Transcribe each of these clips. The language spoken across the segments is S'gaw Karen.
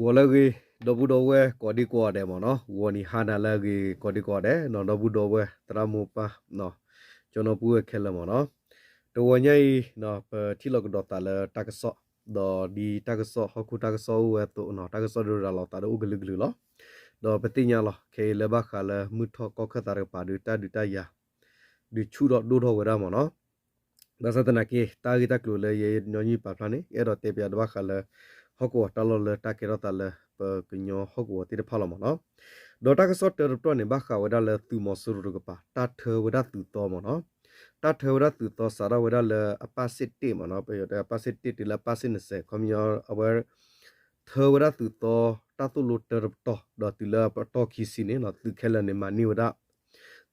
ဂီၤလၢအဂ့ၤ ဒီပုၢ်ဒီဝဲၢ်ကိးဒံကိးဂၤဒဲးမ့ၢ်နီၤ, ဂီၤနံၤဟါနၤလၢအဂ့ၤကိးဒံကိးဂၤဒဲးနီၤ, ဒီပုၢ်ဒီဝဲၢ်သရၣ်မုၣ်ပၢ် ကၠီနီၢ်ပုၢ်ဝဲၢ်ခဲလၢာ်မ့ၢ်နီၤ, တဂီၤညါအံၤ ပထံၣ်လိာ်ကဒီးသးလၢတၢ်ကစီၣ်, ဒီးဒ်တၢ်ကစီၣ်ဟီၣ်ခိၣ်တၢ်ကစီၣ်အိၣ်ဝဲအသိးနီၤ, တၢ်ကစီၣ်ဒုးရၤလီၤသးဒီးအိၣ်ကလုာ်ကလုာ်လီၤ. ဒီးပသ့ၣ်ညါလီၤ ခဲအံၤလၢဘၣ်ဃးလၢမုၢ်ထီၣ်ကီၢ်ခၢၣ်သးတကပၤဒုး တၢ်ဒုးတၢ်ယၤ ဒုးဆူၣ်ထီၣ်ဒိၣ်ထီၣ်ဝဲဒၣ်မ့ၢ်နီၤ. ဘၣ်ဆၣ်သနာ်က့ တၢ်ဂ့ၢ်တၢ်ကျိၤလၢယဲညီနုၢ်ပာ်ဖျါန့ၣ် အဲၣ်ဒိးတဲပၠးဒီးဘၣ်ဃးလၢ ဟီၣ်ကဝီၤတၢ်လီၢ်လၢတၢ်ကဲထီၣ်သးလၢပကညီဟီၣ်ကဝီၤသ့ၣ်တဖၣ်လီၤမ့ၢ်နီၤ. ဒီးတၢ်ကစီၣ်တၢတပတီၢ်န့ၣ် ဘၣ်ဃးဝဲဒၣ်လၢသုးမီၤစိရိၤတကပၤ တၢ်ထၢဝဲဒၣ်သုးသီမ့ၢ်နီၤ. တၢ်ထၢဝဲဒၣ်သုးသီစးထီၣ်ဝဲဒၣ်လၢအပၢ်ဆ့ၣ်တ့ၢ်မ့ၢ်နီၤ, ပယီၤတဲအပၢ်ဆ့ၣ်တ့ၢ်တုၤလၢအပၢ်ဆ့ၣ်နစဲး ခီပညီ အဝဲ ထၢဝဲဒၣ်သုးသီတၢ်သိၣ်လိတၢတပတီၢ် ဒီးတုၤလၢပတီၢ်ခံဆံန့ၣ်နီၤ သုးခဲလၢာ်န့ၣ် မၤန့ၢ်ဝဲဒၣ်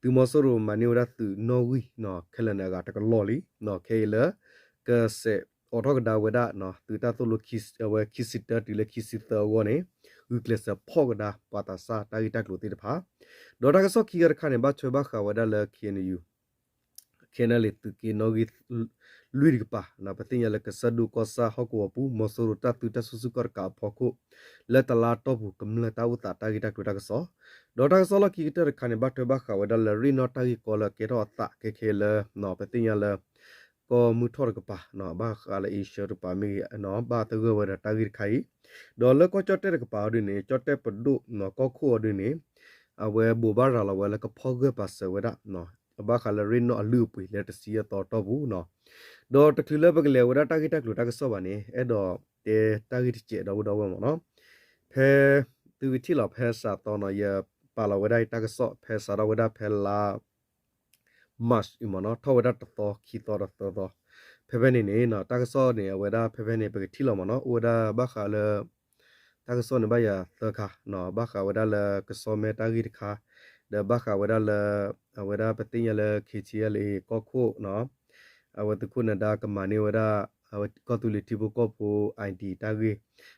သုးမီၤစိရိၤမၤန့ၢ်ဝဲဒၣ်သုးနီၣ်ဂံၢ်နီၤ ခဲလၢာ်န့ၣ်အဂၤတကလီၢ်လံနီၤ, ခဲအံၤလၢ ကစဲးအိးထီၣ်ကဒါဝဲဒၣ်နီၤ သုးတၢ်သိၣ်လိ အဝဲခံဆံတၢတုၤလၢခံဆံသၢအဂီၢ်န့ၣ် ဂုာ်ကျဲးစၢးဖီၣ်ကဒါပှၤသးစၢ်တၢ်ဂ့ၢ်တၢ်ကျိၤသ့ၣ်တဖၣ်, ဒီးတၢ်ကစီၣ်ခံဂၤတခါန့ၣ် ဘၣ်ထွဲဘၣ်ဃးဝဲဒၣ်လၢ K N U ခဲန့ၣ်လံ သုးက့နီၣ်ဂံၢ် လွံၢ်တကပၤ ပသ့ၣ်ညါလၢကစၢၢ်ဒိၣ်ကီၢ်ဆၣ်ဟီၣ်ကဝီၤပူၤ မီၤစိရိၤတၢ်သုးတၢ်စုဆူၣ်ကီၢ်တကးအဖီခိၣ် လၢတလါတီၢ်ပူၤကမျၢၢ်တၢ်အိၣ်သးတၢ်ဂ့ၢ်တၢ်ကျိၤတၢ်ကစီၣ်, ဒီးတၢ်ကစီၣ်လီၢ်ခံကတၢၢ်တခါန့ၣ် ဘၣ်ထွဲဘၣ်ဃးဝဲဒၣ်လၢရ့ၣ်နီၣ်တၢ်ဂ့ၢ်ကီလၢကဲထီၣ်အသးခဲခဲလၢ ပသ့ၣ်ညါလၢ ကီၢ်မုၢ်ထီၣ်တကပၤ ဘၣ်ဃးလၢ Asia တကပၤမ့ၢ်ဂ့ၤ ဘၣ်သဂၢၢ်ဝဲဒီးတၢ်ဂ့ၢ်တခါအံၤ, ဒီးလၢကီၢ်ကၠီၣ်တဲၣ်တကပၤအီၤဒ်န့ၣ် ကၠီၣ်တဲၣ်ပဒိၣ်ကီၢ်ခိၣ်အီၤဒ်န့ၣ် အဝဲဘိးဘၣ်ရၤလီၤဝဲလၢကဖီၣ်ဂၢၢ်ပာ်စၢၤဝဲဒၣ် ဘၣ်ဃးလၢရ့ၣ်နီၣ်အလုၢ်အပှ့ၤလၢတဆံယဲၢ်သီတီၢ်ပူၤနီၤ, ဒီးတချုးလၢပကလဲၤဝဲဒၣ်တၢ်ဂ့ၢ်တၢ်ကျိၤတၢ်ကစီၣ်ဘၣ်န့ၣ် အဲၣ်ဒိးတဲတၢ်ဂ့ၢ်တစဲးဒီပုၢ်ဒီဝဲၢ်မ့ၢ်နီၤ, ဖဲသုကထံၣ်လီၤဖဲစးသီနီၤ ယပာ်လီၤဝဲဒၣ်အံၤတၢ်ကစီၣ်ဖဲစးထီၣ်ဝဲဒၣ်ဖဲလါ March အံၤမ့ၢ်နီၤ ထီၣ်ဝဲဒၣ်တသီခံသီတသီသီ, ဖဲဖဲန့ၣ်န့ၣ် တၢ်ကစီၣ်န့ၣ် အဝဲဒၣ်ဖဲဖဲန့ၣ် ပကထံၣ်လီၤမ့ၢ်နီၤ အိၣ်ဝဲဒၣ်ဘၣ်ဃးလၢ တၢ်ကစီၣ်န့ၣ်ဘၣ်ယၤသၢခါ, ဘၣ်ဃးဝဲဒၣ်လၢကဆီမဲတၢ်ဂ့ၢ်တခါ, ဒီးဘၣ်ဃးဝဲဒၣ်လၢ အဝဲဒၣ်ပသ့ၣ်ညါလၢ K T L A ကီၢ်ခိၣ် အဝဲသုးခိၣ်နဒါကမၤန့ၢ်ဝဲဒၣ် အဝဲကီၢ်သူလ့ၤထံဖိကီၢ်ဖိ I D တၢ်ဂ့ၢ်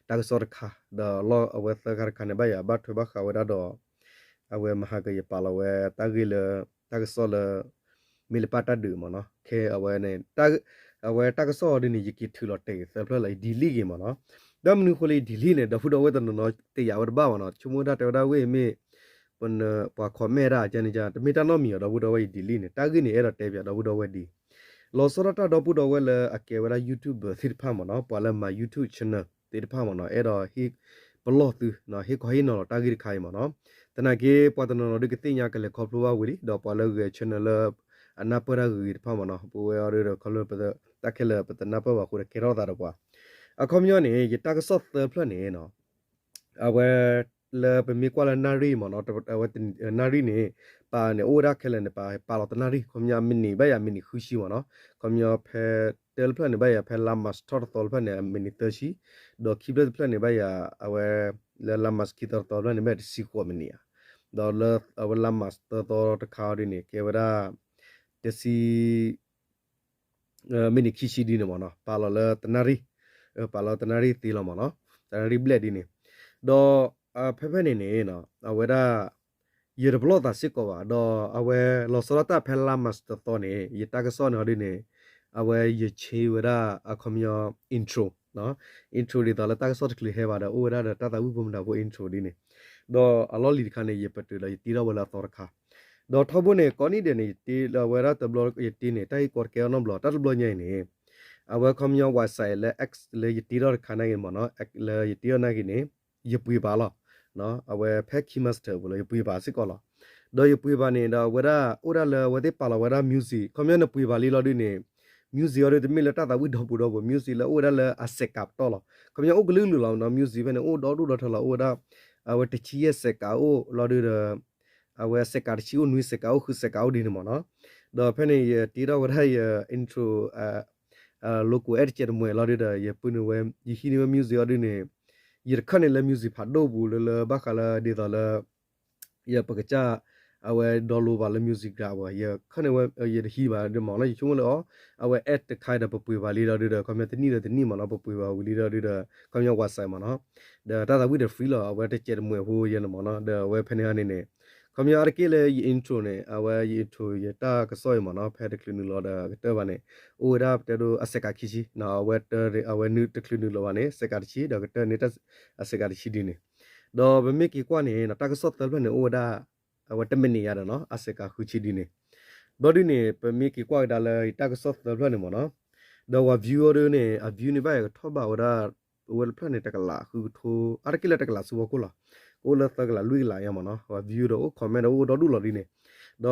တၢ်ကစီၣ်တခါ, ဒီးလီၢ်အဝဲသၢခါတခါန့ၣ် ဘၣ်ယၤဘၣ်ထွဲဘၣ်ဃးဝဲဒၣ်ဒီး အဝဲမဟါကယပာ်လီၤဝဲတၢ်ဂ့ၢ်လၢ တၢ်ကစီၣ်လၢ မ့ၢ်လၢပၢ်တၢ်ဒုးမ့ၢ်နီၤ, ခဲအဝဲန့ၣ် အဝဲတၢ်ကစီၣ်အီၤဒ်န့ၣ် ယက့ၤထုးလီၤတဲာ်ဂ့ၤသၢဖျၢၣ်လီၤ ယ delete ဂ့ၤမ့ၢ်နီၤ, ဒီးမနုၤအဃိလၢယ delete န့ၣ် ဒီပုၢ်ဒီဝဲၢ်တနီၤနီၤတယာ်ဝဲတဘၣ်မ့ၢ်နီၤ, ဆိကမိၣ်ဒၣ်တဲဝဲဒၣ်ဝဲမ့ၢ် ပှၤ comment ဒၣ်ကန့ၣ် တမ့ၢ်တၢ်နီတမံၤအီၤ ဒီပုၢ်ဒီဝဲၢ်ယ delete န့ၣ် တၢ်ဂ့ၢ်န့ၣ် အဲၣ်ဒိးတဲပၠးဒီပုၢ်ဒီဝဲၢ်ဒ်အံၤ, လီၤဆီဒၣ်တၢ်ဒီပုၢ်ဒီဝဲၢ်လၢအကဲဝဲဒၣ် YouTuber သ့ၣ်တဖၣ်မ့ၢ်နီၤ, ပှၤလၢမၤ YouTube channel သ့ၣ်တဖၣ်မ့ၢ်နီၤ, အဲၣ်ဒိးဟ့ၣ်ပလီၢ်သု ဟ့ၣ်ခီဟ့ၣ်နီၤလီၤတၢ်ဂ့ၢ်တခါအံၤမ့ၢ်နီၤ, သနာ်က့ ပှၤတနီၤနီၤဒုးကသ့ၣ်ညါကလဲၤခီဖျိဘၣ်ဝံၤလံ ဒီးပှၤလၢဂဲၤ channel လၢ အနၢ်ပၢၢ်တၢ်ဂ့ၢ်တဖၣ်မ့ၢ်နီၤ, ပဝဲအီၤဒုးဒီးခီဖျိ တၢ်ခဲလၢာ်ပတနၢ်ပၢၢ်ဘၣ်အဃိဒီးကဲထီၣ်သးဒီးပှၤ, အခီပညီန့ၣ် ယတၢ်ကစီၣ်သၢဖျၢၣ်န့ၣ် အဝဲ လၢပမ့ၢ်ကွၢ်လၢနၣ်ရံၣ်မ့ၢ်နီၤ, အဝဲနၣ်ရံၣ်န့ၣ် ပာ်န့ၣ်အိၣ်ဝဲဒၣ်ခဲလၢာ်န့ၣ် ပာ်လီၤတနၣ်ရံၣ်, ခီပညီမံးနံးဘၣ်ယၤမံးနံးဃုဆံမ့ၢ်နီၤ, ခီပညီဖဲတၢတဖျၢၣ်န့ၣ် ဘၣ်ယၤဖဲလါ March ထီၣ်တသီတဖျၢၣ်န့ၣ် မံးနံးသၢဆံ, ဒီးခံဖျၢၣ်တဖျၢၣ်န့ၣ် ဘၣ်ယၤ အဝဲ လၢလါ March ခံသီတသီတဖျၢၣ်န့ၣ် ဘၣ်တဆံဃိးမံးနံးဧါ, ဒီးလၢအဝဲလါ March သၢသီတခါအီၤဒ်န့ၣ် ကဲဝဲဒၣ် တဆံ မံးနံးခံဆံဒ်န့ၣ်မ့ၢ်နီၤ, ပာ်လီၤလၢတနၣ်ရံၣ်, ပာ်လီၤတနၣ်ရံၣ်သ့လီၤမ့ၢ်နီၤ, တနၣ်ရံၣ်ဘျဲၣ်ဒ်န့ၣ်, ဒီး ဖဲဖဲန့ၣ်န့ၣ် အဝဲဒၣ် ယတပလီၢ်သးစ့ၢ်ကီးဘၣ်, ဒီးအဝဲလီၤဆီဒၣ်တၢ်ဖဲလါ March တသီန့ၣ် ယတၢ်ကစီၣ်န့ၣ်ဟီဒ်န့ၣ်, အဝဲယဆ့ဝဲဒၣ်အခီပညီ intro, intro ဒ်သိးလၢတၢ်ကစီၣ်တချုးဟဲဘၣ်ဒီး အိၣ်ဝဲဒၣ်ဒီးတၢ်သးဝံၣ်ဖိမတၤဖိ intro ဒ်န့ၣ်, ဒီးအလီၢ်လံၤတခါန့ၣ် ယပတုာ်ဒီးယတ့ထီၣ်ဝဲလၢအသီတခါ ဒီးထီဘိန့ၣ် ကိးနံၣ်ဒဲးန့ၣ် ယတ့လၢအဝဲဒၣ်တဘျီယတ့န့ၣ် တၢ်ဂ့ၢ်ကီတကဲအီၤနီတဘျီ, တၢ်တဘျီညါအံၤန့ၣ် အဝဲခီပညီ website လၢ X လၢယတ့ထီၣ်တခါနာ်က့မ့ၢ်နီၤ, လၢယတ့ထီၣ်နာ်က့န့ၣ် ယပှ့ၤဘၣ်လီၤ, အဝဲဖဲ KineMaster ပူၤလီၤ ယပှ့ၤဘၣ်စ့ၢ်ကီးလီၤ, ဒီးယပှ့ၤဘၣ်န့ၣ်ဒီး အဝဲဒၣ်အိၣ်ဒၣ်လၢအဝဲသ့ၣ်ပာ်လီၤဝဲဒၣ် music, ခီပညီနပှ့ၤဘၣ်လံလီၤဒ်န့ၣ် music အီၤဒ်တမ့ၢ်လၢတၢ်သးဝံၣ်ဒီပိၤဒီပိၤ, music လၢအိၣ်ဝဲဒၣ်လၢအစဲးကးပတီၢ်လီၤ, ခီပညီအိၣ်ကလုာ်ကလုာ်လီၤနီၤ, music ဖဲန့ၣ် အိၣ်ဒီဒူၣ်ဒီထၢလီၤ, အိၣ်ဝဲဒၣ် အဝဲတဆံယဲၢ်စဲးကးအိၣ်လီၤဒုဒီး အဝဲစဲးကးတဆံအိၣ်နွံစဲးကးအိၣ်ဃုစဲးကးအိၣ်ဒ်န့ၣ်မ့ၢ်နီၤ, ဒီးဖဲန့ၣ် ယတ့ထီၣ်ဝဲဒၣ်ယ intro logo အဲၣ်တကဲးတမှဲၤလီၤဒုဒီး ယပုၢ်န့ၢ်ဝဲ ယဟံးန့ၢ်ဝဲ music အီၤဒ်န့ၣ်, ယတခၢၣ်န့ၢ်လၢ music ဖးဒိၣ်ပူၤလၢလၢဘၣ်ဃးလၢဒ်သိးလၢ ယပကစၢ် အဝဲ download ဘၣ်လၢ music ကရၢဝဲ ယခၢၣ်န့ၢ်ဝဲ ယတဟံးဘၣ်ဒ်မ့ၢ်နီၤ, ယဆိကမိၣ်လၢအီၤ အဝဲအဲၣ်တခါဒီးပပှ့ၤဘၣ်လံလီၤဒုဒီး ခီပညီတနံၣ်ဒီးတနံၣ်မ့ၢ်နီၤ, ပပှ့ၤဘၣ်ဝံၤလံလီၤဒုဒီး ခီပညီ website မ့ၢ်နီၤ, ဒီးတၢ်သးဝံၣ်ဒီး free လီၤ, အဝဲတကဲးတမှဲၤဖိယဲန့ၣ်မ့ၢ်နီၤ, ဒီးအဝဲဖဲန့ၣ်ဟါန့ၣ်န့ၣ် ခီပညီအါတက့ၢ်လၢယ intro န့ၣ် အဝဲယ intro ယတၢ်ကစီၣ်အံၤမ့ၢ်နီၤ ဖဲတချုးနုာ်လီၤဒီးကတၢၢ်ဘၣ်န့ၣ် အိၣ်ဝဲဒၣ်ပတဲဒိ အစဲးကးခံဆံ အဝဲတ အဝဲနုာ်တချုးနုာ်လီၤဘၣ်န့ၣ် စဲးကးတဆံ ဒီးကတၢၢ်န့ၣ် အစဲးကးတဆံဒ်န့ၣ် ဒီးပမ့ၢ်က့ၤကွၢ်န့ၣ် တၢ်ကစီၣ်သၢဖျၢၣ်န့ၣ် အိၣ်ဝဲဒၣ် အဝဲတမံးနံးယါဒီးနီၤ အစဲးကးဃုဆံဒ်န့ၣ် ဘျီဒ်န့ၣ် ပမ့ၢ်က့ၤကွၢ်ကဒါလၢယတၢ်ကစီၣ်သၢဖျၢၣ်န့ၣ်မ့ၢ်နီၤ ဒီးပှၤ view အီၤဒ်န့ၣ် အ view န့ၣ်ဘၣ်ယကထီၣ်ဘၣ်ဝဲဒၣ် အဝဲတဖျၢၣ်န့ၣ် တကလးဃုကထိ အါတက့ၢ်လၢတကလးဆူဖီခိၣ်လီၤ. ကအိၣ်လၢသၢကလးလွံၢ်ကလးယါမ့ၢ်နီၤ ပှၤ view ဒီးအိၣ် comment ဒီးအိၣ်ဒီဒူၣ်လီၤဒ်န့ၣ် ဒီ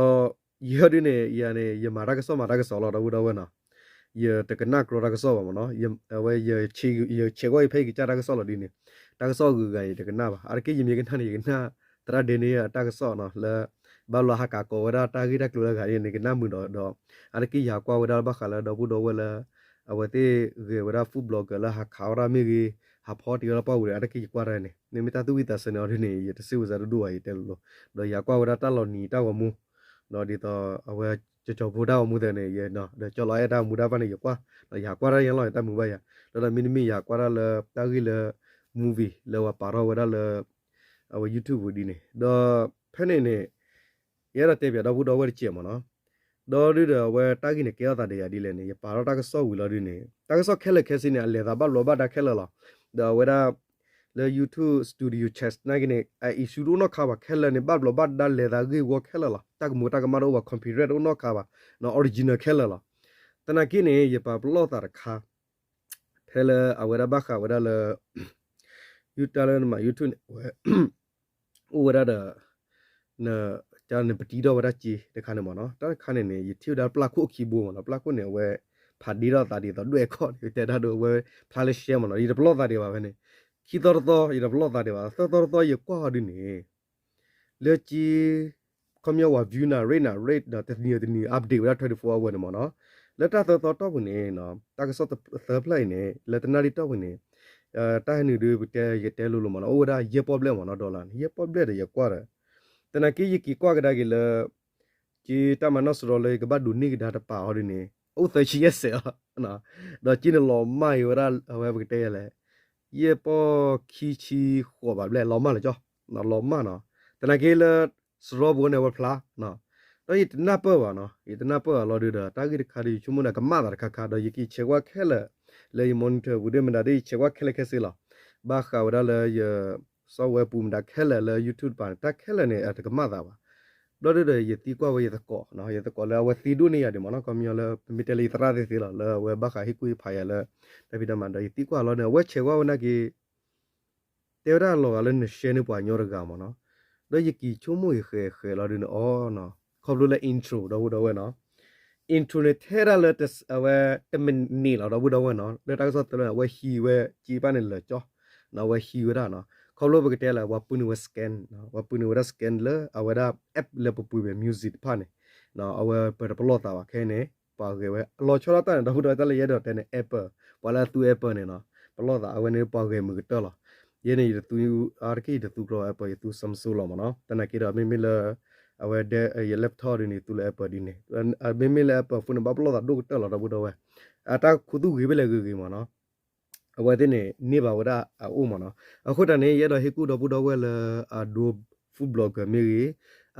းယဲဒ်န့ၣ် ယၤန့ၣ် ယမၤတၢ်ကစီၣ်မၤတၢ်ကစီၣ်လီၤ ဒီပုၢ်ဒီဝဲၢ်နီၤ ယတကနၣ်ကြီတၢ်ကစီၣ်ဘၣ်မ့ၢ်နီၤ အဝဲ ယဆဲးကွၢ်ယဖဲယကစၢ်တၢ်ကစီၣ်လီၤဒ်န့ၣ် တၢ်ကစီၣ်အဂုၤအဂၤန့ၣ် ယတကနၣ်ဘၣ် အါတက့ၢ်ယမ့ၢ်ကနၣ်န့ၣ် ယကနၣ် သရၣ်ဒဲန့ၣ်အတၢ်ကစီၣ်နီၤ လၢ ဘၣ်ဘျီဟးကးကိးဝဲဒၣ်တၢ်ဂ့ၢ်တၢ်ကျိၤလၢအဂၤန့ၣ် ယကနၣ်မုာ်ဒီး ဒီး အါတက့ၢ်ယဟးကွၢ်ဝဲဒၣ်ဘၣ်ဃးလၢဒီပုၢ်ဒီဝဲၢ်လၢ အဝဲသ့ၣ်ဂဲၤဝဲဒၣ် food blogger လၢဟးခးဝဲဒၣ်မ့ၢ်ဂ့ၤ ဟးဖီတံၢ်ဝဲဒၣ်ပှၢ်ဝံၤဒီး အါတက့ၢ်ယကွၢ်တၢ်န့ၣ် မ့မ့ၢ်တၢ်သူၣ်ဝံၣ်သးဆၢန့ၣ်အီၤဒ်န့ၣ် ယတစံးဝဲစးတဒူၣ်ဘၣ် ယတဲလိၤလိၤ ဒီးယဟးကွၢ်ဝဲဒၣ်တၢ်လီၤနံၤတၢ်ဂီၤမူ ဒီးဒ်သိးအဝဲ ကၠီၤကၠီၤဖိတၢ်ဂီၤမူသ့ၣ်န့ၣ် ဒီးကၠီလီၤအဲၣ်တၢ်ဂီၤမူတၢ်ဖၣ်န့ၣ် ယကွၢ် ဒီးယဟးကွၢ်တၢ်ယဲလီၤ ယတၢ်မုာ်ဘၣ်ယၤ လၢဒီးမ့တမ့ၢ်ယဟးကွၢ်တၢ်လၢ တၢ်ဂ့ၢ်လၢ movie လၢပှၤပာ်ထီၣ်ဝဲဒၣ်လၢ အဝဲ YouTube ပူၤဒ်န့ၣ် ဒီးဖဲန့ၣ်န့ၣ် ယအဲၣ်ဒိးတဲပၠးဒီပုၢ်ဒီဝဲၢ်တစဲးမ့ၢ်နီၤ ဒီးဒ်ဒီးအဝဲတၢ်ဂ့ၢ်န့ၣ် ကဲထီၣ်သးဒီးယၤဒ်လဲၣ်န့ၣ် ယပာ်ထီၣ်တၢ်ကစီၣ်ဝံၤလီၤဒ်န့ၣ် တၢ်ကစီၣ်ခဲလၢာ်ခဲဆ့န့ၣ် အလဲၤသးဘၣ်ဘျီးဘၣ်ဒါခဲလၢာ်လီၤ. ဒီးအဝဲဒၣ် လၢ YouTube Studio Channel နာ်က့န့ၣ် အ issue တအိၣ်နီတခါဘၣ် ခဲလၢာ်န့ၣ် ဘၣ်ဘျီးဘၣ်ဒါလဲၤသးဂ့ၢ်ဝီခဲလၢာ်လီၤ. တၢ်ကမူးတၢ်ကမၣ်တအိၣ်ဘၣ် copyright တအိၣ်နီတခါဘၣ် original ခဲလၢာ်လီၤ. သနာ်က့န့ၣ် ယပာ်ပလီၢ်သးတခါ ဖဲလၢအဝဲဒၣ်ဘၣ်ဃးဝဲဒၣ်လၢ ယူတၢ်လၢနမၤ YouTube န့ၣ် အဝဲ အိၣ်ဝဲဒၣ်ဒီး န နပတံထီၣ်ဝဲဒၣ်စ့တခါန့ၣ်မ့ၢ်နီၤ တၢ်တခါန့ၣ်န့ၣ် ယထံၣ်ဝဲဒၣ်ပျၢ်ခိၣ်အခံဘိမ့ၢ်နီၤ ပျၢ်ခိၣ်န့ၣ် အဝဲ ဖးဒ့ထီၣ်သးဒ်သိးဒွဲၣ်ခီၣ်န့ၣ် တဲဒၣ်ဒီးအဝဲ ဖျါလၢရှဲမ့ၢ်နီၤ ယတပလီၢ်သးဒံးဘၣ်ဖဲန့ၣ် ခံသီတသီ ယတပလီၢ်သးဒံးဘၣ် သၢသီတသီ ယကွၢ်အီၤဒ်န့ၣ် လၢက့ ခီပညီဝဲ view န rate န rate ဒီးတနံၤတနံၤ update ဝဲဒၣ် twenty-four hour န့ၣ်မ့ၢ်နီၤ လၢတၢ်သၢသီတီၢ်ပူၤန့ၣ် တၢ်ကစီၣ်သၢဖျၢၣ်အံၤန့ၣ် လၢတနၣ်ရံၣ်တီၢ်ပူၤန့ၣ် တၢ်ဟဲနုာ်ဒ်ပတဲ ယတဲလိၤလိၤမ့ၢ်နီၤ အိၣ်ဝဲဒၣ်ယဲၢ်ပီၣ်ဘျဲၣ်မ့ၢ်နီၤ dollar န့ၣ် ယဲၢ်ပီၣ်ဘျဲၣ်ဒီးယကွၢ်ဒီး သနာ်က့ယက့ၤကွၢ်ကဒါက့ၤလၢ က့တၢ်မၤနီၣ်စရီလၢယကဘၣ်ဒိးန့ၢ်ကဒါတပာ်အီၤဒ်န့ၣ် အိၣ်သၢဆံယဲၢ်စဲးလီၤ ဒီးက့န့ၣ်လီၤမၢ်အံၤဝဲဒၣ် အဝဲပကတဲယလဲၣ် ယဲၢ်ပီၣ်ခံဆံဃိးဘးဘျဲၣ် လီၤမၢ်လီၤကၠီ လီၤမၢ်နီၤ သနာ်က့လၢ စရီပူၤန့ၣ် အဝဲဖျါ ဒီးယတနၢ်ပၢၢ်ဘၣ်နီၤ ယတနၢ်ပၢၢ်ဘၣ်လီၤဒုးဒီး တၢ်ဂ့ၢ်တခါဒီး ယဆိကမိၣ်ဒီးကမၣ်သးတခါခါ ဒီးယက့ၤဆဲးကွၢ်ခဲလၢာ် လၢယ monitor ပူၤဒ်မတၤဒ် ယဆဲးကွၢ်ခဲလၢာ်ခဲဆ့လီၤ ဘၣ်ဃးဝဲဒၣ်လၢယ software ပူၤမတၤခဲလၢာ်လၢ YouTube တပၤန့ၣ် တၢ်ခဲလၢာ်န့ၣ် အတကမၣ်သးဘၣ် ဘျီဒုးဒီးယသံကွၢ်ဝဲယသကိး ယသကိးလၢအဝဲသံဒိၣ်န့ၢ်ယၤဒံးမ့ၢ်နီၤ ခီပညီလၢ ပမ့ၢ်တဲလၢယသရၣ်သ့ၣ်သ့လီၤ လၢအဝဲဘၣ်ဃးဟ့ၣ်ကူၣ်ဟ့ၣ်ဖးယၤလၢ တၢ်ဖံးတၢ်မၤဒီး ယသံကွၢ်လီၤန့ၣ် အဝဲဆဲးကွၢ်ဝဲနာ်က့ တဲဝဲဒၣ်အလီၤဂာ်လၢန share န့ၢ်ပှၤကညီတဂၤမ့ၢ်နီၤ ဒီးယက့ၤဆိကမိၣ်ဂ့ၤဃဲးဃဲးလီၤဒုးန့ၣ် အီနီၤ ခီဖျိလၢ intro ဒီပုၢ်ဒီဝဲၢ်နီၤ intro န့ၣ် ထဲဒၣ်လၢအဝဲတမံးနံးလီၤ ဒီပုၢ်ဒီဝဲၢ်နီၤ လၢတၢ်ကစီၣ်သၢလၢန့ၣ် အဝဲဟံးဝဲစ့တဖၣ်န့ၣ်လၢာ်ကၠီ အဝဲဟံးဝဲဒၣ်နီၤ ခီဖျိပကတဲလၢ ပှၤပုၢ်န့ၢ်ဝဲ scan ပှၤပုၢ်န့ၢ်ဝဲဒၣ် scan လၢအဝဲဒၣ် app လၢပပှ့ၤဝဲ music တဖၣ်န့ၣ် အဝဲပတပလီၢ်သးဘၣ်ခဲအံၤန့ၣ် ပှၤဂဲၤဝဲ အလီၤဆီဒၣ်တၢ်န့ၣ် ဒီပုၢ်ဒီဝဲၢ် တၢ်လၢယအဲၣ်ဒိးတဲန့ၣ် Apple ပှၤလၢအသူ Apple န့ၣ်နီၤ ပလီၢ်သးအဝဲန့ၣ် ပှၤဂဲၤမုာ်ကတၢၢ်လီၤ ယဲန့ၣ်ယတသူ အါတက့ၢ်ယတသူကျိ Apple ယသူ Samsung လီၤမ့ၢ်နီၤ သနာ်က့ဒီးမ့မ့ၢ်လၢ အဝဲဒၣ်ယ laptop ဒ်န့ၣ် သူလၢ Apple ဒ်န့ၣ် မ့မ့ၢ်လၢ Apple phone န့ၣ် ဘၣ်ပလီၢ်သးဒိၣ်ကတၢၢ်လီၤ ဒီပုၢ်ဒီဝဲၢ် အတၢ်ခူသူၣ်ဂ့ၤဖဲလဲၣ်ဂ့ၤဂ့ၤမ့ၢ်နီၤ အဝဲသ့ၣ်န့ၣ် န့ၢ်ဘၣ်ဝဲဒၣ်အအိၣ်မ့ၢ်နီၤ အဃိတၢ်န့ၣ် ယအဲၣ်ဒိးဟ့ၣ်ကူၣ်ဒီပုၢ်ဒီဝဲၢ်လၢအဒိ food blogger မ့ၢ်ဂ့ၤ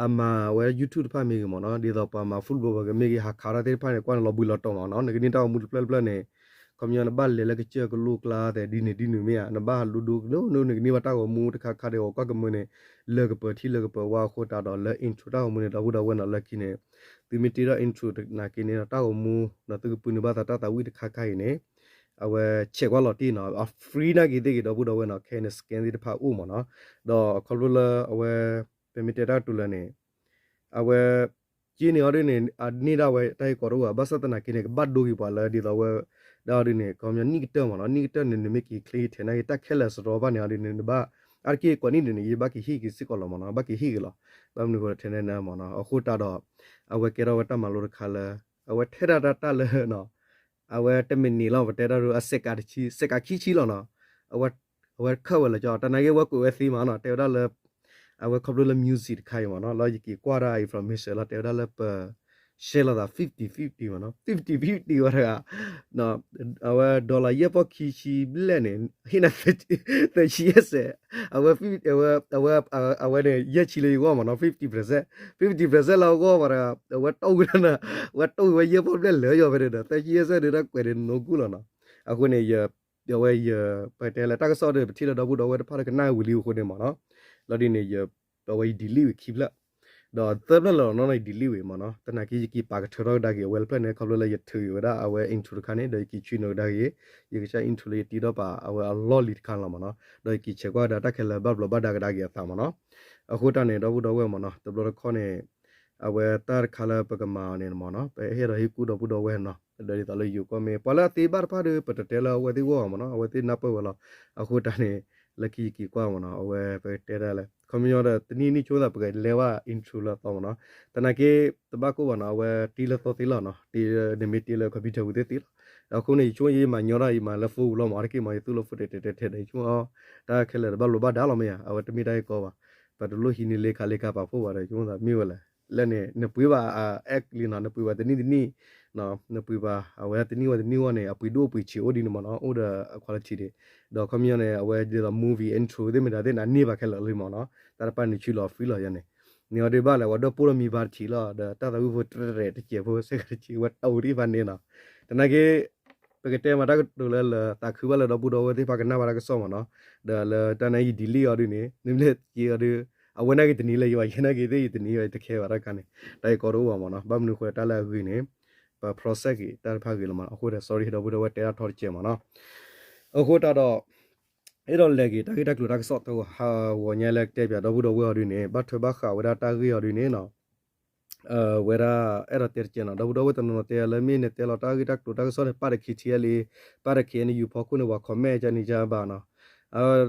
အမၤဝဲ YouTube တဖၣ်မ့ၢ်ဂ့ၤမ့ၢ်နီၤ ဒ်သိးပှၤမၤ food blogger မ့ၢ်ဂ့ၤ ဟးခးတၢ်သ့ၣ်တဖၣ်န့ၣ် ကွၢ်န့ၣ်လီၤဘှံးလီၤတီၤမ့ၢ်နီၤ နကန့ၢ်တၢ်ဂီၤမူတဖျၢၣ်တဖျၢၣ်န့ၣ် ခီပညီနဘၣ်လဲၤလၢကစၢၢ်ကလိကျါသဲးဒ်န့ၣ်ဒ်န့ၣ်မ့ၢ်ဧါ နဘၣ်ဒိဒိကဒိ နကန့ၢ်ဘၣ်တၢ်ဂီၤမူတခါခါဒီး ဂီၤကွၢ်ကမၢန့ၣ် လၢကပၢၤထံလၢကပၢၤဝါအဃိတၢ်ဒီး လၢ intro တၢ်ဂီၤမူန့ၣ် ဒီပုၢ်ဒီဝဲၢ်နီၤ လၢခံန့ၣ် သုမ့ၢ်တ့ထီၣ် intro နာ်က့န့ၣ် တၢ်ဂီၤမူ ဒီးသုကပုၢ်န့ၢ်ဘၣ်သးတၢ်သးဝံၣ်တခါခါအံၤန့ၣ် အဝဲဆဲးကွၢ်လီၤတံၢ်နီၤ အ free နာ်က့သ့ၣ်ဂ့ၤ ဒီပုၢ်ဒီဝဲၢ်နီၤ ခဲအံၤန့ၣ် scan သ့ၣ်တဖၣ်အိၣ်မ့ၢ်နီၤ ဒီးခီဖျိလၢအဝဲ ပမ့ၢ်တဲတၢ်ကတိၤလၢန့ၣ် အဝဲ က့န့ၣ်အီၤဒ်န့ၣ် အန့ၢ်ဒၣ်ဝဲတၢ်ဟ့ၣ်ကီးတအိၣ်ဘၣ် ဘၣ်ဆၣ်သနာ်က့န့ၣ် ကဘၣ်ဒိက့ၤပှၤလၢဒ်သိးဝဲ ဒၣ်အီၤဒ်န့ၣ် ခီပညီနံၣ်ကတၢၢ်မ့ၢ်နီၤ နံၣ်ကတၢၢ်န့ၣ် နမ့ၢ်က့ၤချ့ထဲနာ်က့ တၢ်ခဲလၢာ်စရီဘၣ်န့ၣ်အီၤဒ်န့ၣ် နဘၣ် အါတက့ၢ်ကိးနံၣ်ဒ်န့ၣ် ယဘၣ်က့ၤဟ့ၣ်က့ၤစ့ၢ်ကီးလီၤမ့ၢ်နီၤ ဘၣ်က့ၤဟ့ၣ်က့ၤလီၤ ဘၣ်မနုၤအဃိထဲန့ၣ်မ့ၢ်နီၤ အဃိတၢ်ဒီး အဝဲကဲထီၣ်ဝဲတၢ်မၤလိတခါလၢ အဝဲထဲဒၣ်တၢ်တၢ်လၢ အဝဲတမံးနံးလီၤ ပတဲတၢ်ဒ်အစဲးကးတဆံ စဲးကးခံဆံလီၤနီၤ အဝဲ အဝဲခၢၣ်ဝဲလၢကၠီ တၢ်နာ်က့ အဝဲကွဲးဝဲသ့မ့ၢ်နီၤ တဲဝဲဒၣ်လၢ အဝဲခီဖျိလၢ music တခါအံၤမ့ၢ်နီၤ လၢယက့ၤကွၢ်ဒၣ် information လီၤ တဲဝဲဒၣ်လၢပ share လိာ်သး fifty fifty မ့ၢ်နီၤ, fifty fifty ဝဲတဂၤ, အဝဲ dollar ယဲၢ်ပီၢ်ခံဆံဘျဲၣ်န့ၣ် ဟ့ၣ်နၤ သၢဆံယဲၢ်စဲး, အဝဲ အဝဲ အဝဲန့ၣ် ယဲၢ်ဆံလၢယဂီၢ်မ့ၢ်နီၤ, fifty percent, fifty percent လၢအဂီၢ်ဘၣ်တဂၤ, အဝဲတီၢ်ဝံၤဒၣ်နၤ, အဝဲတီၢ်ဝံၤဝဲယဲၢ်ပီၢ်ဘျဲၣ်လၢယီၤဖဲန့ၣ်ဒီး သၢဆံယဲၢ်စဲးဒုးတၢ်ကွဲးန့ၣ် နီၢ်ကူၣ်လီၤနီၤ. အဃိန့ၣ် အဝဲယ ပတဲလၢတၢ်ကစီၣ်ဒီး ပထံၣ်လၢဒီပုၢ်ဒီဝဲၢ်တဖၣ်ဒီးကနၣ်ဝံၤလံအဃိန့ၣ်မ့ၢ်နီၤ, လီၤဒ်န့ၣ် အဝဲယ delete ဝံၤခံဖျၢၣ်, ဒီးသၢဖျၢၣ်လီၤနီၤ ယ delete ဝံၤမ့ၢ်နီၤ, သနာ်က့ယက့ၤပာ်ကထၢထီၣ်ကဒါက့ၤအဝဲတဖျၢၣ်န့ၣ် ခီဖျိလၢယထုးက့ၤဝဲဒၣ်အဝဲ intro တခါန့ၣ် ဒီးယက့ၤဆွံနုာ်ကဒါက့ၤ, ယကစၢ် intro လၢယတံၤဒီးပာ်အဝဲအလီၢ်လံၤတခါလီၤမ့ၢ်နီၤ, ဒီးယက့ၤဆဲးကွၢ်ဒီးတၢ်ခဲလၢာ်ဘၣ်ဘျီးဘၣ်ဒါကဒါက့ၤအသးမ့ၢ်နီၤ. အဃိတၢ်န့ၣ် ဒီပုၢ်ဒီဝဲၢ်မ့ၢ်နီၤ, တဘျီတခီၣ်န့ၣ် အဝဲတၢ်တခါလၢပကမၤအီၤန့ၣ်မ့ၢ်နီၤ, ပဟ့ၣ်ဒီးဟ့ၣ်ကူၣ်ဒီပုၢ်ဒီဝဲၢ်နီၤ, ဒီးဒ်သိးလၢယိၤကီၢ်မ့ၢ် ပှၤလၢအသ့ဘၣ်တဖၣ်ဒီး ပတတဲလၢအဝဲသ့ၣ်ဂီၢ်မ့ၢ်နီၤ, အဝဲသ့ၣ်နၢ်ပၢၢ်ဝဲလီၤ. အဃိတၢ်န့ၣ် လၢခံယက့ၤကွၢ်မ့ၢ်နီၤ, အဝဲပတဲဒၣ်လၢ ခီပညီဒီး တနံၣ်နံၣ်ဆိသး ပကလဲၤဘၣ် intro လၢအသီမ့ၢ်နီၤ, သနာ်က့ တဘၣ်ကိၢ်ဘၣ်နီၤ, အဝဲတ့လၢသီသ့လီၤနီၤ, တ့လၢနမ့ၢ်တ့လၢ computer ပူၤသ့သ့လီၤ. အဃိန့ၣ် ယဆိကမိၣ်ယမၤညီတၢ် ယမၤလၢ phone ပူၤလီၤမ့ၢ် အါတက့ၢ်မ့ၢ် ယသူၣ်လၢ phone တဲတဲတဲတဲဒီး ယဆိကမိၣ် တၢ်ခဲလၢာ်တဘၣ်ဘျီးဘၣ်ဒါလီၤမ့ၢ်ဧါ, အဝဲတမ့ၢ်တၢ်ဂ့ၢ်ကီဘၣ်. ပတလိၣ်ဟံးန့ၢ်လ့ခါလ့ခါပာ်ဖှိၣ်ဘၣ်ဒီး ယဆိကမိၣ်သးမ့ၢ်ဝဲလဲၣ်. လၢန့ၣ် နပှ့ၤဘၣ် act လံနီၤ, နပှ့ၤဘၣ်တနံၣ်တနံၣ်, နပှ့ၤဘၣ် အဝဲတနံၣ်ဝဲတနံၣ်ဝဲန့ၣ် အပှ့ၤဒိၣ်အပှ့ၤဆံးအိၣ်ဒ်န့ၣ်မ့ၢ်နီၤ, အိၣ်ဒီးအ quality ဒံး, ဒီးခီပညီန့ၣ် အဝဲဒ်သိး movie intro သ့ၣ်မတၤသ့ၣ်န့ၣ် အန့ၢ်ဘၣ်ခဲလၢာ်လံမ့ၢ်နီၤ, တၢ်တပၣ်န့ၣ်ဆူလီၤ free လီၤယၤန့ၣ်, န့ၣ်အီၤဒုးဘၣ်လဲၣ် ဝဲဒၢးပိၢ်လီၤမံၤဘါတထံးလီၤ ဒီးတၢ်သးဝံၣ်ဖိတရဲၣ်တစဲးဖိ စဲးကတစဲး ဝဲတအိၣ်ဒံးဘၣ်န့ၣ်နီၤ, သနာ်က့ ပကတဲမၤတၢ်ကတိၤလၢလၢ သးခုဘၣ်လၢဒီပုၢ်ဒီဝဲၢ်သ့ၣ်တဖၣ်ကနၣ်ဘၣ်တၢ်ကစီၣ်မ့ၢ်နီၤ, ဒီးလၢတၢ်န့ၣ်ယ delete အီၤဒုးန့ၣ် နမ့ၢ်လဲၤက့ၤအီၤဒုး အဝဲနာ်က့ၤတနံၤလၢယဘၣ် ယဲနာ်က့ၤသ့ၣ်ယတနံၤဘၣ် ယတခဲဘၣ်တၢ်ခါန့ၣ်, တၢ်အံၤကီတအိၣ်ဘၣ်မ့ၢ်နီၤ, ဘၣ်မနုၤအဃိတၢ်လၢအဂ့ၤန့ၣ် ပ process က့ၤတၢ်တဖၣ်ဂ့ၤလီၤမ့ၢ်နီၤ, အဃိဒီး sorry ဒီပုၢ်ဒီဝဲၢ်တဲဒၣ်ထီတစဲးမ့ၢ်နီၤ, အဃိတၢ်ဒီး အဲၣ်ဒိးလဲၤက့ၤတၢ်ဂ့ၢ်တၢ်ကျိၤတၢ်ကစီၣ်တဂီၤ ဟးဂီၤညါလၢကတဲပၠးဒီပုၢ်ဒီဝဲၢ်အီၤဒုးန့ၣ် ဘၣ်ထွဲဘၣ်ဃးဝဲဒၣ်တၢ်ဂ့ၢ်အီၤဒုးန့ၣ်နီၤ, ဝဲဒၣ် အဲၣ်ဒိးတဲတကဲးနီၤ, ဒီပုၢ်ဒီဝဲၢ်တနီၤနီၤတဲလၢမ့ၢ်နတဲလီၤတၢ်ဂ့ၢ်တၢ်ကျိၤတၢ်ကစီၣ်န့ၣ် ပာ်ဒီး K T L A ပာ်ဒီး K N U ဖီခိၣ်န့ၣ် ပှၤ comment ကန့ၣ်ကဘၣ်နီၤ,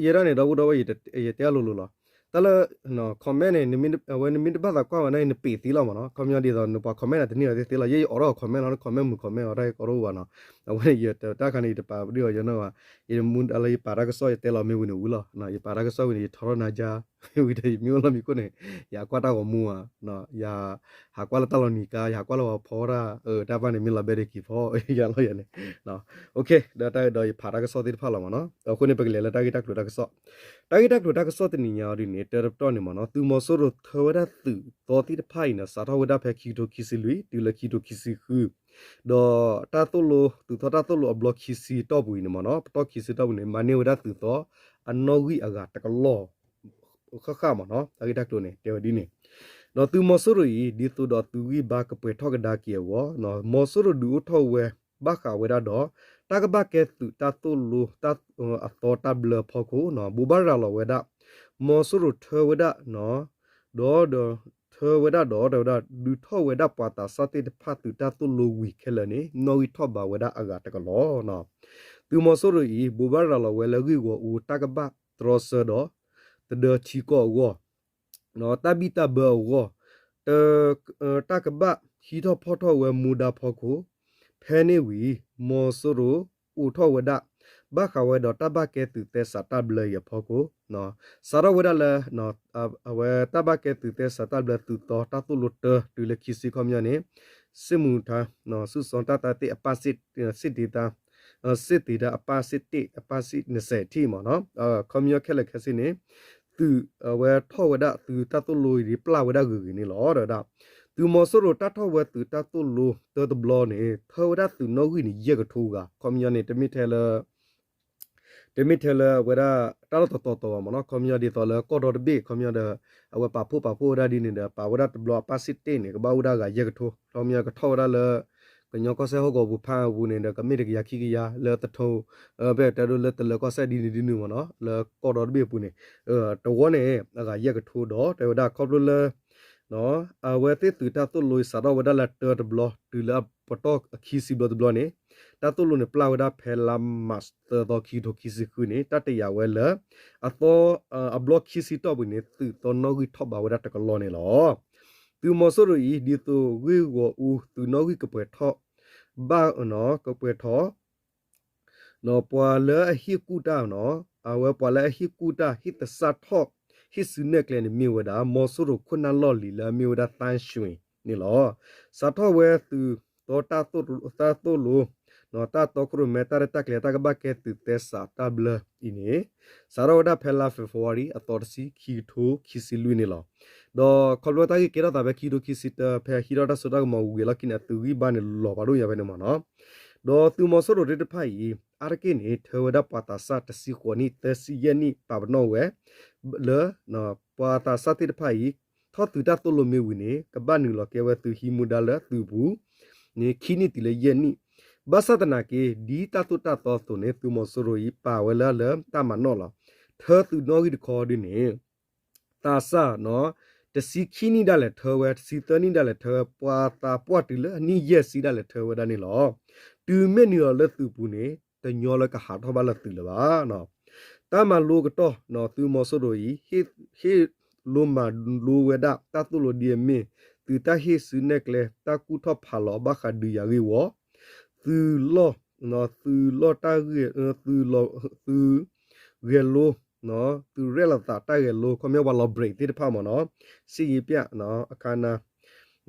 ယဲဒၣ်န့ၣ် ဒီပုၢ်ဒီဝဲၢ် ယတဲအလိၤလိၤလီၤ, တၢ်လၢ comment န့ၣ် အဝဲနမ့ၢ်တဘၣ်သးကွၢ်ဝဲဒၣ် နပ့ၤသ့လီၤမ့ၢ်နီၤ, ခီပညီဒ်သိးနပှၤ comment န့ၣ် တန့ၢ်အီၤသ့သ့လီၤ, ယဲယအိးထီၣ် comment လီၤ comment မုာ် comment အီၤတၢ်ကီတအိၣ်ဘၣ်နီၤ, အဝဲန့ၣ်ယတၢ်ခါန့ၣ် ယတပာ်ဒ်အီၤယနီၢ်ဘၣ်, ယမူဒါလၢယပာ်တၢ်ကစီၣ် ယတဲလီၤမ့ၢ်ဝံၤန့ၣ်ဝံၤလီၤ, ယပာ်တၢ်ကစီၣ်ဝံၤန့ၣ် ယထီထီၣ်နၤယါ ဝံၤဒီးယမ့ၢ်အိၣ်လီၢ်မံခိၣ်န့ၣ် ယဟးကွၢ်တၢ်ဂီၤမူဧါ, ယဟးကွၢ်လၢတၢ်လီၤနံၤကါ ယဟးကွၢ်လၢပှၤဖီတၢ် တၢ်ဘၣ်န့ၣ် မ့ၢ်လီၤဘဲဒ်က့ၤဖီ ယၤလီၤယၤန့ၣ်, ဒီးတၢ်ဒီးယဖးတၢ်ကစီၣ်သ့ၣ်တဖၣ်လီၤမ့ၢ်နီၤ, အဃိန့ၣ် ပကလဲၤလၢတၢ်ဂ့ၢ်တၢ်ကျိၤတၢ်ကစီၣ်, တၢ်ဂ့ၢ်တၢ်ကျိၤတၢ်ကစီၣ်တနံၤညါအီၤဒ်န့ၣ် တၢတပတီၢ်န့ၣ်မ့ၢ်နီၤ သုးမီၤစိရိၤထၢဝဲဒၣ်သုးသီသ့ၣ်တဖၣ်အံၤန့ၣ် စးထီၣ်ဝဲဒၣ်ဖဲခံကထိခံဆံလွံၢ် တုၤလၢခံကထိခံဆံဃု ဒီးတၢ်သိၣ်လိ သုးသီတၢ်သိၣ်လိအဘျီခံဆံတီၢ်ပူၤအံၤန့ၣ်မ့ၢ်နီၤ ပတီၢ်ခံဆံတီၢ်ပူၤန့ၣ် မၤန့ၢ်ဝဲဒၣ်သုးသီအနီၣ်ဂံၢ်အဂၤတကလီၢ် ဃၣ်ဃၣ်မ့ၢ်နီၤ တၢ်ဂ့ၢ်တၢ်ကျိၤန့ၣ် တဲဝဲဒ်န့ၣ်, ဒီးသုးမီၤစိရိၤအံၤ ဒ်သိးဒီးသုးဂံၢ်ဘါကပှဲၤထီၣ်ကဒါက့ၤအဂီၢ် မီၤစိရိၤဒုးအိၣ်ထီၣ်ဝဲ ဘၣ်ဃးဝဲဒၣ်ဒီး တၢ်ကဘၣ်ကဲသုးတၢ်သိၣ်လိ အသီတၢ်ဘျၢအဖီခိၣ် ဘိးဘၣ်ရၤလီၤဝဲဒၣ် မီၤစိရိၤထၢဝဲဒၣ် ဒီး ဒီးထၢဝဲဒၣ်ဒီး တဲဝဲဒၣ် ဒုးထီၣ်ဝဲဒၣ်ပှၤသးစၢ်သ့ၣ်တဖၣ်သုးတၢ်သိၣ်လိဝံၤခဲလၢာ်န့ၣ် နီၣ်ဂံၢ်ထီၣ်ဘးဝဲဒၣ်အဂၤတကလီၢ် သုးမီၤစိရိၤအံၤ ဘိးဘၣ်ရၤလီၤဝဲလၢဂ့ၢ်ဂီၤအူ တၢ်ကဘၣ်တြီဆၢဒီး သဒၢထံကီၢ်အဂီၢ် တၢ်ဘံၣ်တၢ်ဘၢအဂီၢ် တၢ်ကဘၣ်ဟံးထီၣ်ဖီၣ်ထီၣ်ဝဲမူဒါဖီခိၣ် ဖဲန့ၣ်ဝံၤ မီၤစိရိၤအိးထီၣ်ဝဲဒၣ် ဘၣ်ဃးဝဲဒီးတၢ်ဘၣ်ကဲသုးသဲစးတၢ်ဘျၢအံၤအဖီခိၣ် စးထီၣ်ဝဲဒၣ်လၢ အဝဲတၢ်ဘၣ်ကဲသုးသဲစးတၢ်ဘျၢသုးသီတၢ်သိၣ်လိတၢတုၤလၢခံဆံခီပညီန့ၣ် စစ်မှုထမ်း စုဆောင်းတပ်သားသ့ၣ်အပၣ် စစ်ဒေသ စစ်ဒေသ အပၣ် စစ်တစ် အပၣ် စစ် နှစ်ဆယ် ထံၣ်မ့ၢ်နီၤ ခီပညီခဲလၢာ်ခဲဆ့န့ၣ် သုးအဝဲထီၣ်ဝဲဒၣ်သုးတၢ်သိၣ်လိအံၤ ပျၢ်ဝဲဒၣ်ဂ့ၤဂ့ၤန့ၣ်လီၤ တဲဝဲဒၣ် သုးမီၤစိရိၤတၢ်ထီၣ်ဝဲသုးတၢ်သိၣ်လိတၢတဘျီန့ၣ် ထၢဝဲဒၣ်သုးနီၣ်ဂံၢ်န့ၣ် ယဲၢ်ကထိဂၤ ခီပညီန့ၣ် တမ့ၢ်ထဲလၢ တမ့ၢ်ထဲလၢအဝဲဒၣ် တၢ်လီၢ်တတီၤတီၤဘၣ်မ့ၢ်နီၤ ခီပညီဒ်သိးလၢကီၢ်ဒီတဘ့ၣ် ခီပညီဒီး အဝဲပာ်ဖှိၣ်ပာ်ဖှိၣ်ဝဲဒၣ်ဒ်န့ၣ်ဒီး ပာ်ဝဲဒၣ်တဘျီအပၣ် စစ်တစ် န့ၣ် ကဘၣ်အိၣ်ဝဲဒၣ်ဂၤယဲၢ်ကထိ ခီပညီကထီၣ်ဝဲဒၣ်လၢ ကညီကီၢ်စဲၣ်ဟီၣ်ကဝီၤပူၤဖးပူၤန့ၣ်ဒီး ကမ့ၢ်တကယၤခံကယၤ လၢသထိ ဖဲတဲဒိလၢတလၢကီၢ်စဲၣ်ဒ်န့ၣ်ဒ်န့ၣ်မ့ၢ်နီၤ လၢကီၢ်ဒီတဘ့ၣ်အပူၤန့ၣ် တဝီန့ၣ် အဂၤယဲၢ်ကထိဒီး တဲဝဲဒၣ်ခီဖျိလၢ အဝဲသ့ၣ်သုးတၢ်သိၣ်လိစးထီၣ်ဝဲဒၣ်လၢတၢတဘျီ တုၤလၢပတီၢ်ခံဆံဘျီတဘျီန့ၣ် တၢ်သိၣ်လိန့ၣ်ပျၢ်ဝဲဒၣ်ဖဲလါမးသၢသီခံကထိခံဆံဃုန့ၣ် တၢ်တယာ်ဝဲလၢ အသီ အဘျီခံဆံတီၢ်ပူၤန့ၣ် သုးသီနီၣ်ဂံၢ်ထီၣ်ဘးဝဲဒၣ်တကလီၢ်န့ၣ်လီၤ. သုးမီၤစိရိၤအံၤ ဒ်သိးဂ့ၢ်ဂီၤအူသုးနီၣ်ဂံၢ်ကပှဲၤထီၣ် ဘၣ် ကပှဲၤထီၣ် ပှၤလၢအဟ့ၣ်ကူၣ်တၢ်နီၤ အဝဲပှၤလၢအဟ့ၣ်ကူၣ်တၢ် ဟ့ၣ်သဆၣ်ထီၣ် ဟ့ၣ်စုနဲၣ်ကျဲန့ၣ်မ့ၢ်ဝဲဒၣ် မီၤစိရိၤခိၣ်နၢ်လီၢ်လံၤလၢအမ့ၢ်ဝဲဒၣ် သန်းရွှေ အဝဲန့ၣ်မ့ၢ်ဝဲဒၣ်တၢ်လီၢ်တၢ်ကျဲတၢ်တမံၤန့ၣ်လီၤ. စးထီၣ်ဝဲသုးသီတၢ်သိၣ်လိ တၢ်သိၣ်လိ တၢ်တီခိၣ်ရိၣ်မဲ တၢ်ရဲၣ်တၢ်ကျဲၤ တၢ်ကဘၣ်ကဲသုးသဲစးတၢ်ဘျၢအံၤန့ၣ် စးထီၣ်ဝဲဒၣ်ဖဲလါ February အသီတဆံ ခံကထိခံဆံလွံၢ်န့ၣ်လီၤ. ဒီးခီဖျိတၢ်ဂ့ၢ်ကဲထီၣ်သးဖဲခံကထိခံဆံတၢ ဖဲဟံးထီၣ်တၢ်စိတၢ်ကမီၤဝံၤအလီၢ်ခံန့ၣ် အသုးဂံၢ်ဘါန့ၣ်လီၤဖးဒိၣ်ညါဖဲန့ၣ်မ့ၢ်နီၤ. ဒီးသုးမီၤစိရိၤသ့ၣ်တဖၣ်အံၤ အါတက့ၢ်န့ၣ် ထၢဝဲဒၣ်ပှၤသးစၢ်တဆံဃိးနံၣ် သၢဆံယဲၢ်နံၣ် ပာ်ပနီၣ်ဝဲ လၢ ပှၤသးစၢ်သ့ၣ်တဖၣ်အံၤ ထီၣ်သုးတၢ်သိၣ်လိမ့ၢ်ဝံၤန့ၣ် ကဘၣ်နုာ်လီၤကဲဝဲသုးဟံးမူဒါလၢသုးပူၤန့ၣ် ခံနံၣ်တုၤလၢယဲၢ်နံၣ်. ဘၣ်ဆၣ်သနာ်က့ ဒ်တၢ်သိၣ်တၢ်သီအသိးန့ၣ် သုးမီၤစိရိၤအံၤပာ်ဝဲလၢလၢတၢ်မၤနီၣ်လီၤ. ထၢသုးနီၣ်ဂံၢ်တခီဒ်န့ၣ် သးစၢ် တဆံခံနံၣ်ဒၣ်လဲာ်ထၢဝဲ, တဆံသၢနံၣ်ဒၣ်လဲာ်ထၢဝဲ, ပှၤသးပှၢ်တုၤလၢအနံၣ်ယဲၢ်ဆံဒၣ်လဲာ်ထၢဝဲဒၣ်န့ၣ်လီၤ. တုၤမ့ၢ်နုာ်လီၤလၢသုးပူၤန့ၣ် တညီလၢကဟးထီၣ်ဘၣ်လၢသုးလၢၤဘၣ်. တၢ်မၤလိကတီၢ် သုးမီၤစိရိၤအံၤ ဟ့ၣ်လိမၤလိဝဲဒၣ် တၢ်သိၣ်လိဒ်အမ့ၢ် သုးတၢ်ဟ့ၣ်စုနဲၣ်ကျဲ တၢ်ကူၣ်ထီၣ်ဖးလီၤဘၣ်ဃးဒုးယၤဂ့ၢ်ဝီ, သုးလီၢ် သုးလီၢ်တၢ်ဂဲၤ သုး ဂဲၤလိ သုးရဲၣ်လီၤသးတၢ်ဂဲၤလိ ခီပညီပှၤလီၤဘြ့းသ့ၣ်တဖၣ်မ့ၢ်နီၤ, စ့ယ့ပျၢ် အခါနၤ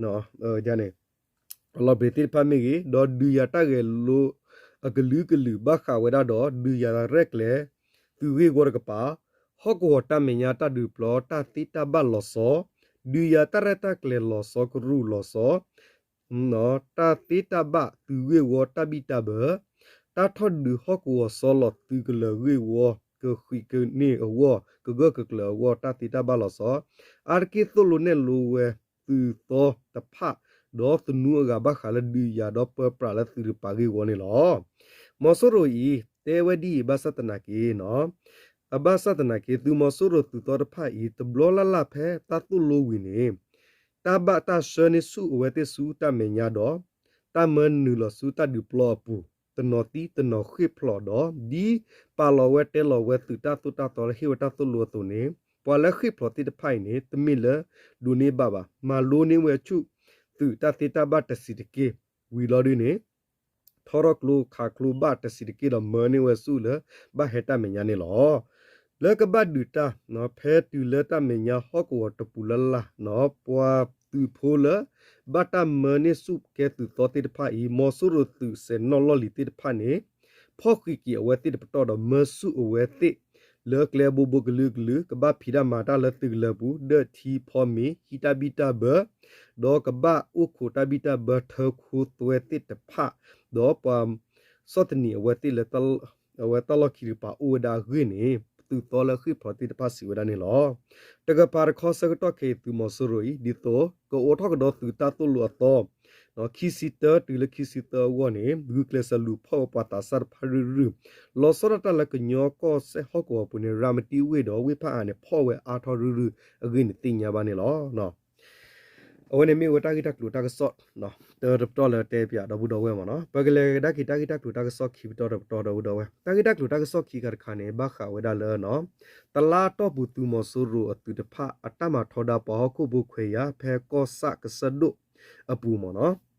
န့ၣ် လီၤဘြ့းသ့ၣ်တဖၣ်မ့ၢ်ဂ့ၤ, ဒီးဒုးယၤတၢ်ဂဲၤလိ အကလုာ်ကလုာ်ဘၣ်ဃးဝဲဒၣ်ဒီး ဒုးယၤရဲၣ်ကျဲၤ သုးဂ့ၢ်ဝီတကပၤ, ဟီၣ်ကဝီၤတၢ်မဲာ်ညါတၢ်ဒုးပျီ တၢ်သ့တၢ်ဘၣ်လီၤဆီ, ဒုးယၤတၢ်ရဲၣ်တၢ်ကျဲၤလီၤဆီကရူၢ်လီၤဆီ တၢ်သ့တၢ်ဘၣ်သုးဂ့ၢ်ဝီတၢ်ဘံၣ်တၢ်ဘၢ, တၢ်ထီၣ်ဒုးဟီၣ်ကဝီၤဆီလီၤသုးကလၢၤဂ့ၢ်ဝီ ကဃံးကန့ၢ်အဂီၢ် ကဂၢၢ်ကကျၢၤအဂီၢ် တၢ်သ့တၢ်ဘၣ်လီၤဆီ, အါတက့ၢ်သိၣ်လိနဲၣ်လိဝဲသုးသီတဖၣ် ဒီးသနူအဂၤဘၣ်ဃးလၢဒုးယၤဒီးပၢပြးလၢသုးတကပၤဂ့ၢ်ဝီန့ၣ်လီၤ. မီၤစိရိၤအံၤ တဲဝဲဒ်အံၤ ဘၣ်ဆၣ်သနာ်က့ အဘၣ်ဆၣ်သနာ်က့ သုးမီၤစိရိၤသုးသီတဖၣ်အံၤ တဘျီလၢ်လၢ်ဖဲတၢ်သိၣ်လိဝံၤန့ၣ် တၢ်ဘၣ်တၢ်ဆှၢန့ၢ်ဆူၣ်အဝဲသ့ၣ်ဆူတၢ်မဲာ်ညါဒီး တၢ်မၢနုာ်လီၤဆူတၢ်ဒုးပျီအပူၤ တနီၤသံတနီၤဃ့ၢ်ဖျိးဒီး ဒ်ပာ်လီၤဝဲတဲလီၤဝဲသုးတၢ်သိၣ်တၢ်သီလၢဟ့ၣ်ဝဲတၢ်သိၣ်လိအသိးန့ၣ် ပှၤလၢဃ့ၢ်ဖျိးသ့ၣ်တဖၣ်အံၤန့ၣ် တမ့ၢ်လၢဒိးန့ၢ်ဘၣ်ဘၣ် မၤလိန့ၢ်ဝဲဆူၣ်သုးတၢ်သ့တၢ်ဘၣ်တဆံးတက့ၢ် ဝံၤလီၤဒုန့ၣ် ထီထီၣ်ကျိခးကျိဘၣ်တဆံးတက့ၢ်ဒီးမၢန့ၢ်ဝဲဆူၣ်လၢဘၣ်ဟဲတၢ်မဲာ်ညါန့ၣ်လီၤ. လၢကဘၣ်ဒုးတၢ် ဖဲတုၤလၢတၢ်မဲာ်ညါဟီၣ်ကဝီၤတပူၤလၢ်လၢ် ပှၤသုးဖိလၢ ဘၣ်တၢ်မၢန့ၢ်ဆူၣ်ကဲသုးသီသ့ၣ်တဖၣ်အံၤ မီၤစိရိၤသုးစဲးနီၣ်လီၢ်လံၤသ့ၣ်တဖၣ်န့ၣ် ဖီၣ်ဃံးက့ၤအဝဲသ့ၣ်တပတီၢ်ဒီးမၢဆူၣ်အဝဲသ့ၣ် လၢကျဲအဘိဘိကလုာ်ကလုာ် ကဘၣ်ဖံးတၢ်မၤတၢ်လၢသုးကလၢၤပူၤ ဒၢၣ်ထံဖီမ့ၤ ဟံးတၢ်ဘံၣ်တၢ်ဘၢ ဒီးကဘၣ်အိၣ်ခိးတၢ်ဘံၣ်တၢ်ဘၢထၢခိသွဲသ့ၣ်တဖၣ် ဒီးပှၤ ဆီၣ်သနံးအဝဲသ့ၣ်လၢ အဝဲတၢ်လီၢ်ခံတကပၤအိၣ်ဝဲဒၣ်အဂ့ၢ်န့ၣ် သုးသီလၢဃ့ၢ်ဖျိးသ့ၣ်တဖၣ်စံးဝဲဒၣ်န့ၣ်လီၤ. တကပၤတခီဆၢကတီၢ်ခဲအံၤသုးမီၤစိရိၤအံၤ ဒ်သိး ကအိးထီၣ်ကဒီးသုးတၢ်သိၣ်လိအသီ ခံဆံတၢတုၤလၢခံဆံသၢအဂီၢ်န့ၣ် ဂုာ်ကျဲးစၢးလူၤဖီၣ်ဝဲပှၤသးစၢ်တဖၣ်ရုၢ်ရုၢ် လီၤဆီဒၣ်တၢ်လၢကညီကီၢ်စဲၣ်ဟီၣ်ကဝီၤပူၤန့ၣ် ရၤမတံဝ့ၢ်ဒီး ဝ့ၢ်ဖးအါန့ၣ် ဖီၣ်ဝဲအါထီၣ်ရုၢ်ရုၢ်အဂ့ၢ်န့ၣ်သ့ၣ်ညါဘၣ်န့ၣ်လီၤ. အဝဲန့ၣ်မ့ၢ်ဝဲတၢ်ဂ့ၢ်တၢ်ကျိၤတၢ်ကစီၣ် တၢတပတီၢ်လၢတဲပၠးဒီပုၢ်ဒီဝဲၢ်မ့ၢ်နီၤ. ပကလဲၤကဒါက့ၤတၢ်ဂ့ၢ်တၢ်ကျိၤတၢ်ကစီၣ်ခံပတီၢ်တပတီၢ်ဒီပုၢ်ဒီဝဲၢ်. တၢ်ဂ့ၢ်တၢ်ကျိၤတၢ်ကစီၣ်ခံခါတခါန့ၣ် ဘၣ်ဃးဝဲဒၣ်လၢ တလါအတီၢ်ပူၤသုးမီၤစိရိၤအသုးတဖၣ် အတၢ်မၤထီဒါပှၤဟီၣ်ခိၣ်ဖိခွဲးယာ်ဖဲကီၢ်ဆၣ်ကစၢၢ်ဒိၣ်အပူၤမ့ၢ်နီၤ.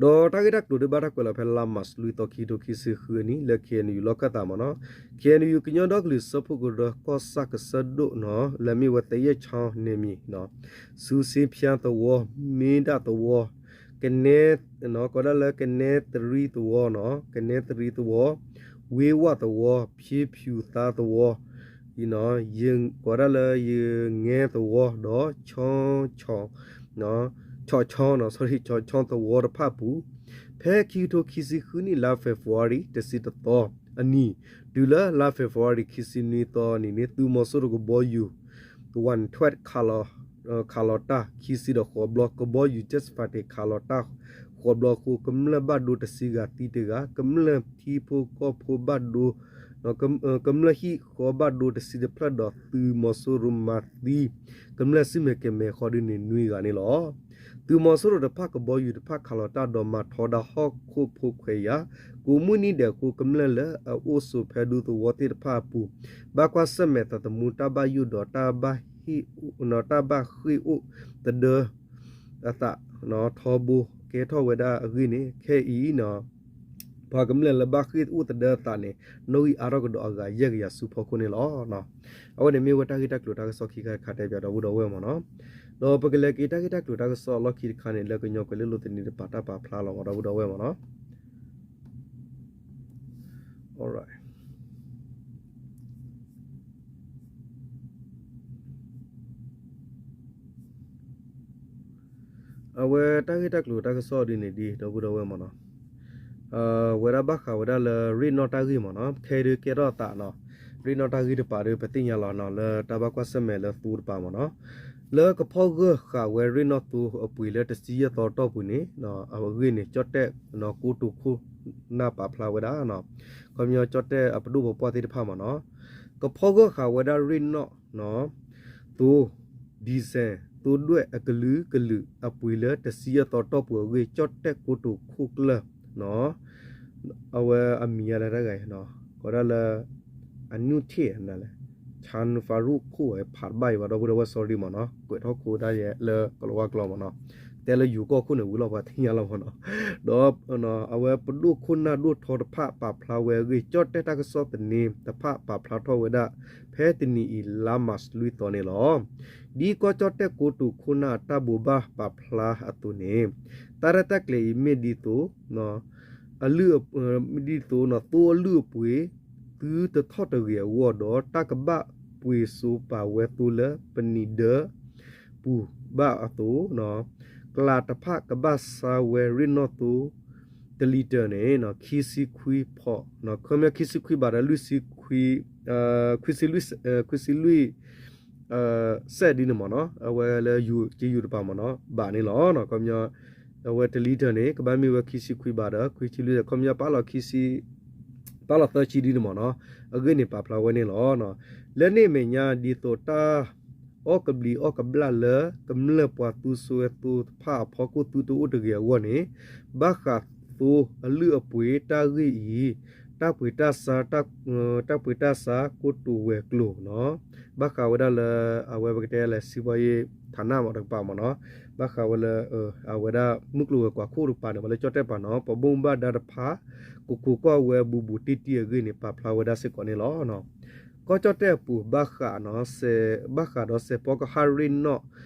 ဒီးတၢ်ဂ့ၢ်တၢ်ကျိၤဒ်ဘၣ်တၢ်ကွဲးလီၤဖဲလါမၢ်ၡးလွံၢ်သီခံကထိခံဆံဃုအနံၤ လၢ ခ့ၣ်အဲၣ်ယူၣ်လီၢ်ခၢၣ်သးမ့ၢ်နီၤ, ခ့ၣ်အဲၣ်ယူၣ် ကညီဒီကလုာ်စၢဖှိၣ်ကရၢကီၢ်ဆၣ်ကစၢၢ်ဒိၣ်နီၤ လၢမ့ၢ်ဝဲသယဲၢ်ချီန့ၣ်မံၤ ဆူစ့ဖၠါသဝီ, မ့ဒၣ်သဝီ, ကနဲ, ကိးဒၣ်လၢကနဲသရံသဝီနီၤ, ကနဲသရံသဝီ, ဝ့ဝၣ်သဝီ, ဖၠ့ဖၠူၣ်သါသဝီ, ကိးဒၣ်လၢယငဲသဝီ ဒီး ဆီဆီနီၤ ဆီဆီသဝီတဖၣ်ပူၤ, ဖဲခံကထိခံဆံဃုနံၣ် လါ February တဆံတသီအနံၤ တုၤလၢလါ February ခံဆံနွံသီအနံၤန့ၣ် သုးမီၤစိရိၤကဘီယူၤ ဝၣ်ထွဲး ခးလီၤတၢ်ခံဆံဒီးဃိးဘျီ, ကဘီယူၤ Jet Fighter ခးလီၤတၢ်ဃိးဘျီအဃိ ကမျၢၢ်ဘၣ်ဒိတဆံဂၤသံတဂၤ, ကမျၢၢ်ထံဖိကီၢ်ဖိဘၣ်ဒိ ကမျၢၢ်ဟံၣ်ဃီဘၣ်ဒိတဆံတဖျၢၣ်ဒီးသုးမီၤစိရိၤမၤသံ ကမျၢၢ်ဆူၣ်မဲာ်ကဲၤမဲာ်ဃီဒ်န့ၣ်နွံဂၤန့ၣ်လီၤ. သုးမီၤစိရိၤတဖၣ်ကဘီယူၤတဖၣ်ခးလီၤတၢ်ဒီးမၤထီဒါဟီၣ်ခိၣ်ဖိခွဲးယာ် ကိးမုၢ်နံၤဒဲးအဃိ ကမျၢၢ်လၢအအိၣ်ဆိးဖဲဒူသဝီသ့ၣ်တဖၣ်အပူၤ ဘၣ်ကွၢ်ဆၢၣ်မဲာ်သးသမူတၢ်ဘၣ်ယိၣ်ဒီး တၢ်ဘၣ်ဃ့ၢ်အိၣ်သဒၢအသးထီဘိကဲထီၣ်ဝဲဒၣ်အဂ့ၢ်န့ၣ် ခဲအံၤ ပှၤကမျၢၢ်လၢဘၣ်ဃ့ၢ်အိၣ်သဒၢအသးန့ၣ် နီၣ်ဂံၢ်အါထီၣ်ကဒီးအဂၤယဲၢ်ကယၤဆူဖီခိၣ်န့ၣ်လီၤ. အဝဲန့ၣ်မ့ၢ်ဝဲတၢ်ဂ့ၢ်တၢ်ကျိၤတၢ်ကစီၣ်ခံခါတခါတဲပၠးဒီပုၢ်ဒီဝဲၢ်မ့ၢ်နီၤ. ဒီးပကလဲၤက့ၤတၢ်ဂ့ၢ်တၢ်ကျိၤတၢ်ကစီၣ်အလီၢ်ခံတခါန့ၣ် လၢကညီကွဲၤလ့လိာ်သနံးတပၤတၢ်ပာ်ဖျါလီၤမ့ၢ်ဒီပုၢ်ဒီဝဲၢ်မ့ၢ်နီၤ. အဝဲတၢ်ဂ့ၢ်တၢ်ကျိၤတၢ်ကစီၣ်ဒ်န့ၣ်ဒ် ဒီပုၢ်ဒီဝဲၢ်မ့ၢ်နီၤ, ဝဲဒၣ်ဘၣ်ဃးဝဲဒၣ်လၢရ့ၣ်နီၣ်တၢ်ဂ့ၢ်မ့ၢ်နီၤ, ခဲအံၤဒုးကဲထီၣ်အသးနီၤ, ရ့ၣ်နီၣ်တၢ်ဂ့ၢ်တပၤဒီး ပသ့ၣ်ညါလီၤနီၤ လၢတၢ်ဘၣ်ကွၢ်ဆၢၣ်မဲာ်လၢသိတပၤမ့ၢ်နီၤ, လၢကဖီၣ်ဂၢၢ်ဃာ်ဝဲရ့ၣ်နီၣ်သိအပှ့ၤလၢတဆံယဲၢ်သီတီၢ်ပူၤန့ၣ် အဂ့ၢ်န့ၣ် ကၠီၣ်တဲၣ်ကိတိာ်ခိၣ်နၢ်ပာ်ဖျါဝဲဒၣ် ခီပညီကၠီၣ်တဲၣ်အပဒိၣ်ပပှၢ်သ့ၣ်တဖၣ်မ့ၢ်နီၤ, ကဖီၣ်ဂၢၢ်ဃာ်ဝဲဒၣ်ရ့ၣ်နီၣ် သိ ဒံၣ်စဲၣ် သိဒွဲၣ်အကလုာ်ကလုာ်အပှ့ၤလၢတဆံယဲၢ်သီတီၢ်ပူၤအဂ့ၢ် ကၠီၣ်တဲၣ်ကိတိာ်ခိၣ်ကျၢၢ် အဝဲအမံၤအါလၢတၢ်ဂၤအံၤ ကိးဒၣ်လၢ အနုထ့ၣ် ဆၣ်နုဖးရူၣ်ခိၣ်ဝဲဖးတဘၣ်အံၤဘၣ် ဒီပုၢ်ဒီဝဲၢ် sorry မ့ၢ်နီၤ, ကွဲးထီၣ်ခိဒၣ်ယဲလၢကလၤဝါကျိာ်မ့ၢ်နီၤ, တဲလၢယိၤကီၢ်ခိၣ်န့ၣ်ဝံၤလီၤ ပှၤသ့ၣ်ညါလီၤမ့ၢ်နီၤ, ဒီးအဝဲပဒိၣ်ခိၣ်နၢ်ဒိၣ်ထီတဖၣ်ပာ်ဖျါဝဲအဂ့ၢ် ကၠီၣ်တဲၣ်တၢ်ကစီၣ်သန့တဖၣ်ပာ်ဖျါထီၣ်ဝဲဒၣ် ဖဲတနံၤအံၤလါမးလွံၢ်သီန့ၣ်လီၤ. ဒ်ကီၢ်ကၠီၣ်တဲၣ်ကိတိာ်ခိၣ်နၢ်အတၢ်ဘိးဘၣ်ပာ်ဖျါအသိးန့ၣ် တၢ်ရဲၣ်တၢ်ကျဲၤအံၤမ့ၢ်ဒ်သိး အလုၢ် ဒ်သိး သိအလုၢ်အပှ့ၤ သုတထီၣ်တဂ့ၤအဂီၢ်ဒီး တၢ်ကဘၣ်ပှ့ၤစိပာ်ဝဲသိလၢပနံာ်ဒၢ ပူၤဘၣ်အသိး ကျးတဖၣ်ကဘၣ်ဆါဝဲရ့ၣ်နီၣ်သိ တလံၤတၢၤန့ၣ် ခံဆံခွံဖီၣ် ခီပညီခံဆံခွံဘးဒီးလွံၢ်ဆံ ခွံဆံလွံၢ် စဲးဒ်န့ၣ်မ့ၢ်နီၤ, အဝဲလၢယိၤ က့ယိၤတပၤမ့ၢ်နီၤ ဘးန့ၣ်လီၤ. ခီပညီ အဝဲတလံၤတၢၤန့ၣ် ကဘၣ်မ့ၢ်ဝဲခံဆံခွံဘးဒီး ခွံဆံလွံၢ် ခီပညီပာ်လီၤခံဆံ ပာ်လီၤသၢဆံဒ်န့ၣ်မ့ၢ်နီၤ, အဂ့ၢ်န့ၣ်ပာ်ဖျါဝဲန့ၣ်လီၤ. လၢန့ၣ်အမဲာ်ညါ ဒ်သိးတၢ် အီၣ်ကဘျံးအီၣ်ကဘျၣ်လၢ ကမျၢၢ်ပှၤသူစိၤဝဲသိတဖၣ်အဖီခိၣ်သုတအိၣ်တဂ့ၤအဂီၢ်န့ၣ်, ဘၣ်ဃးသိအလုၢ်အပှ့ၤတၢ်ဂ့ၢ်အံၤ, တၢ်ပှ့ၤတၢ်ဆါ, တၢ်ပှ့ၤတၢ်ဆါကိတိာ်ဝဲၤကျိၤနီၤ, ဘၣ်ဃးဝဲဒၣ်လၢ အဝဲပကတဲလၢ စံးပီယ့ၣ် ထးနၣ်မ့ၢ်တကပၤမ့ၢ်နီၤ, ဘၣ်ဃးဝဲလၢ အဝဲဒၣ်မုၢ်ကျိၤဝဲၤကွာ်ခိၣ်တကပၤန့ၣ် ပှၤလၢကၠီၣ်တဲၣ်ပာ်နီၤ ပှၤဘၣ်မူဘၣ်ဒါတဖၣ် ကကိးကွၢ်ဝဲဘူးဘူးတံၢ်တံၢ်အဂ့ၢ်န့ၣ် ပာ်ဖျါဝဲဒၣ်စ့ၢ်ကီးန့ၣ်လီၤ. ကီၢ်ကၠီၣ်တဲၣ်အပူၤ ဘၣ်ဃး ဘၣ်ဃးဒီးစဲးဖီကဟၣ်ရ့ၣ်နီၣ်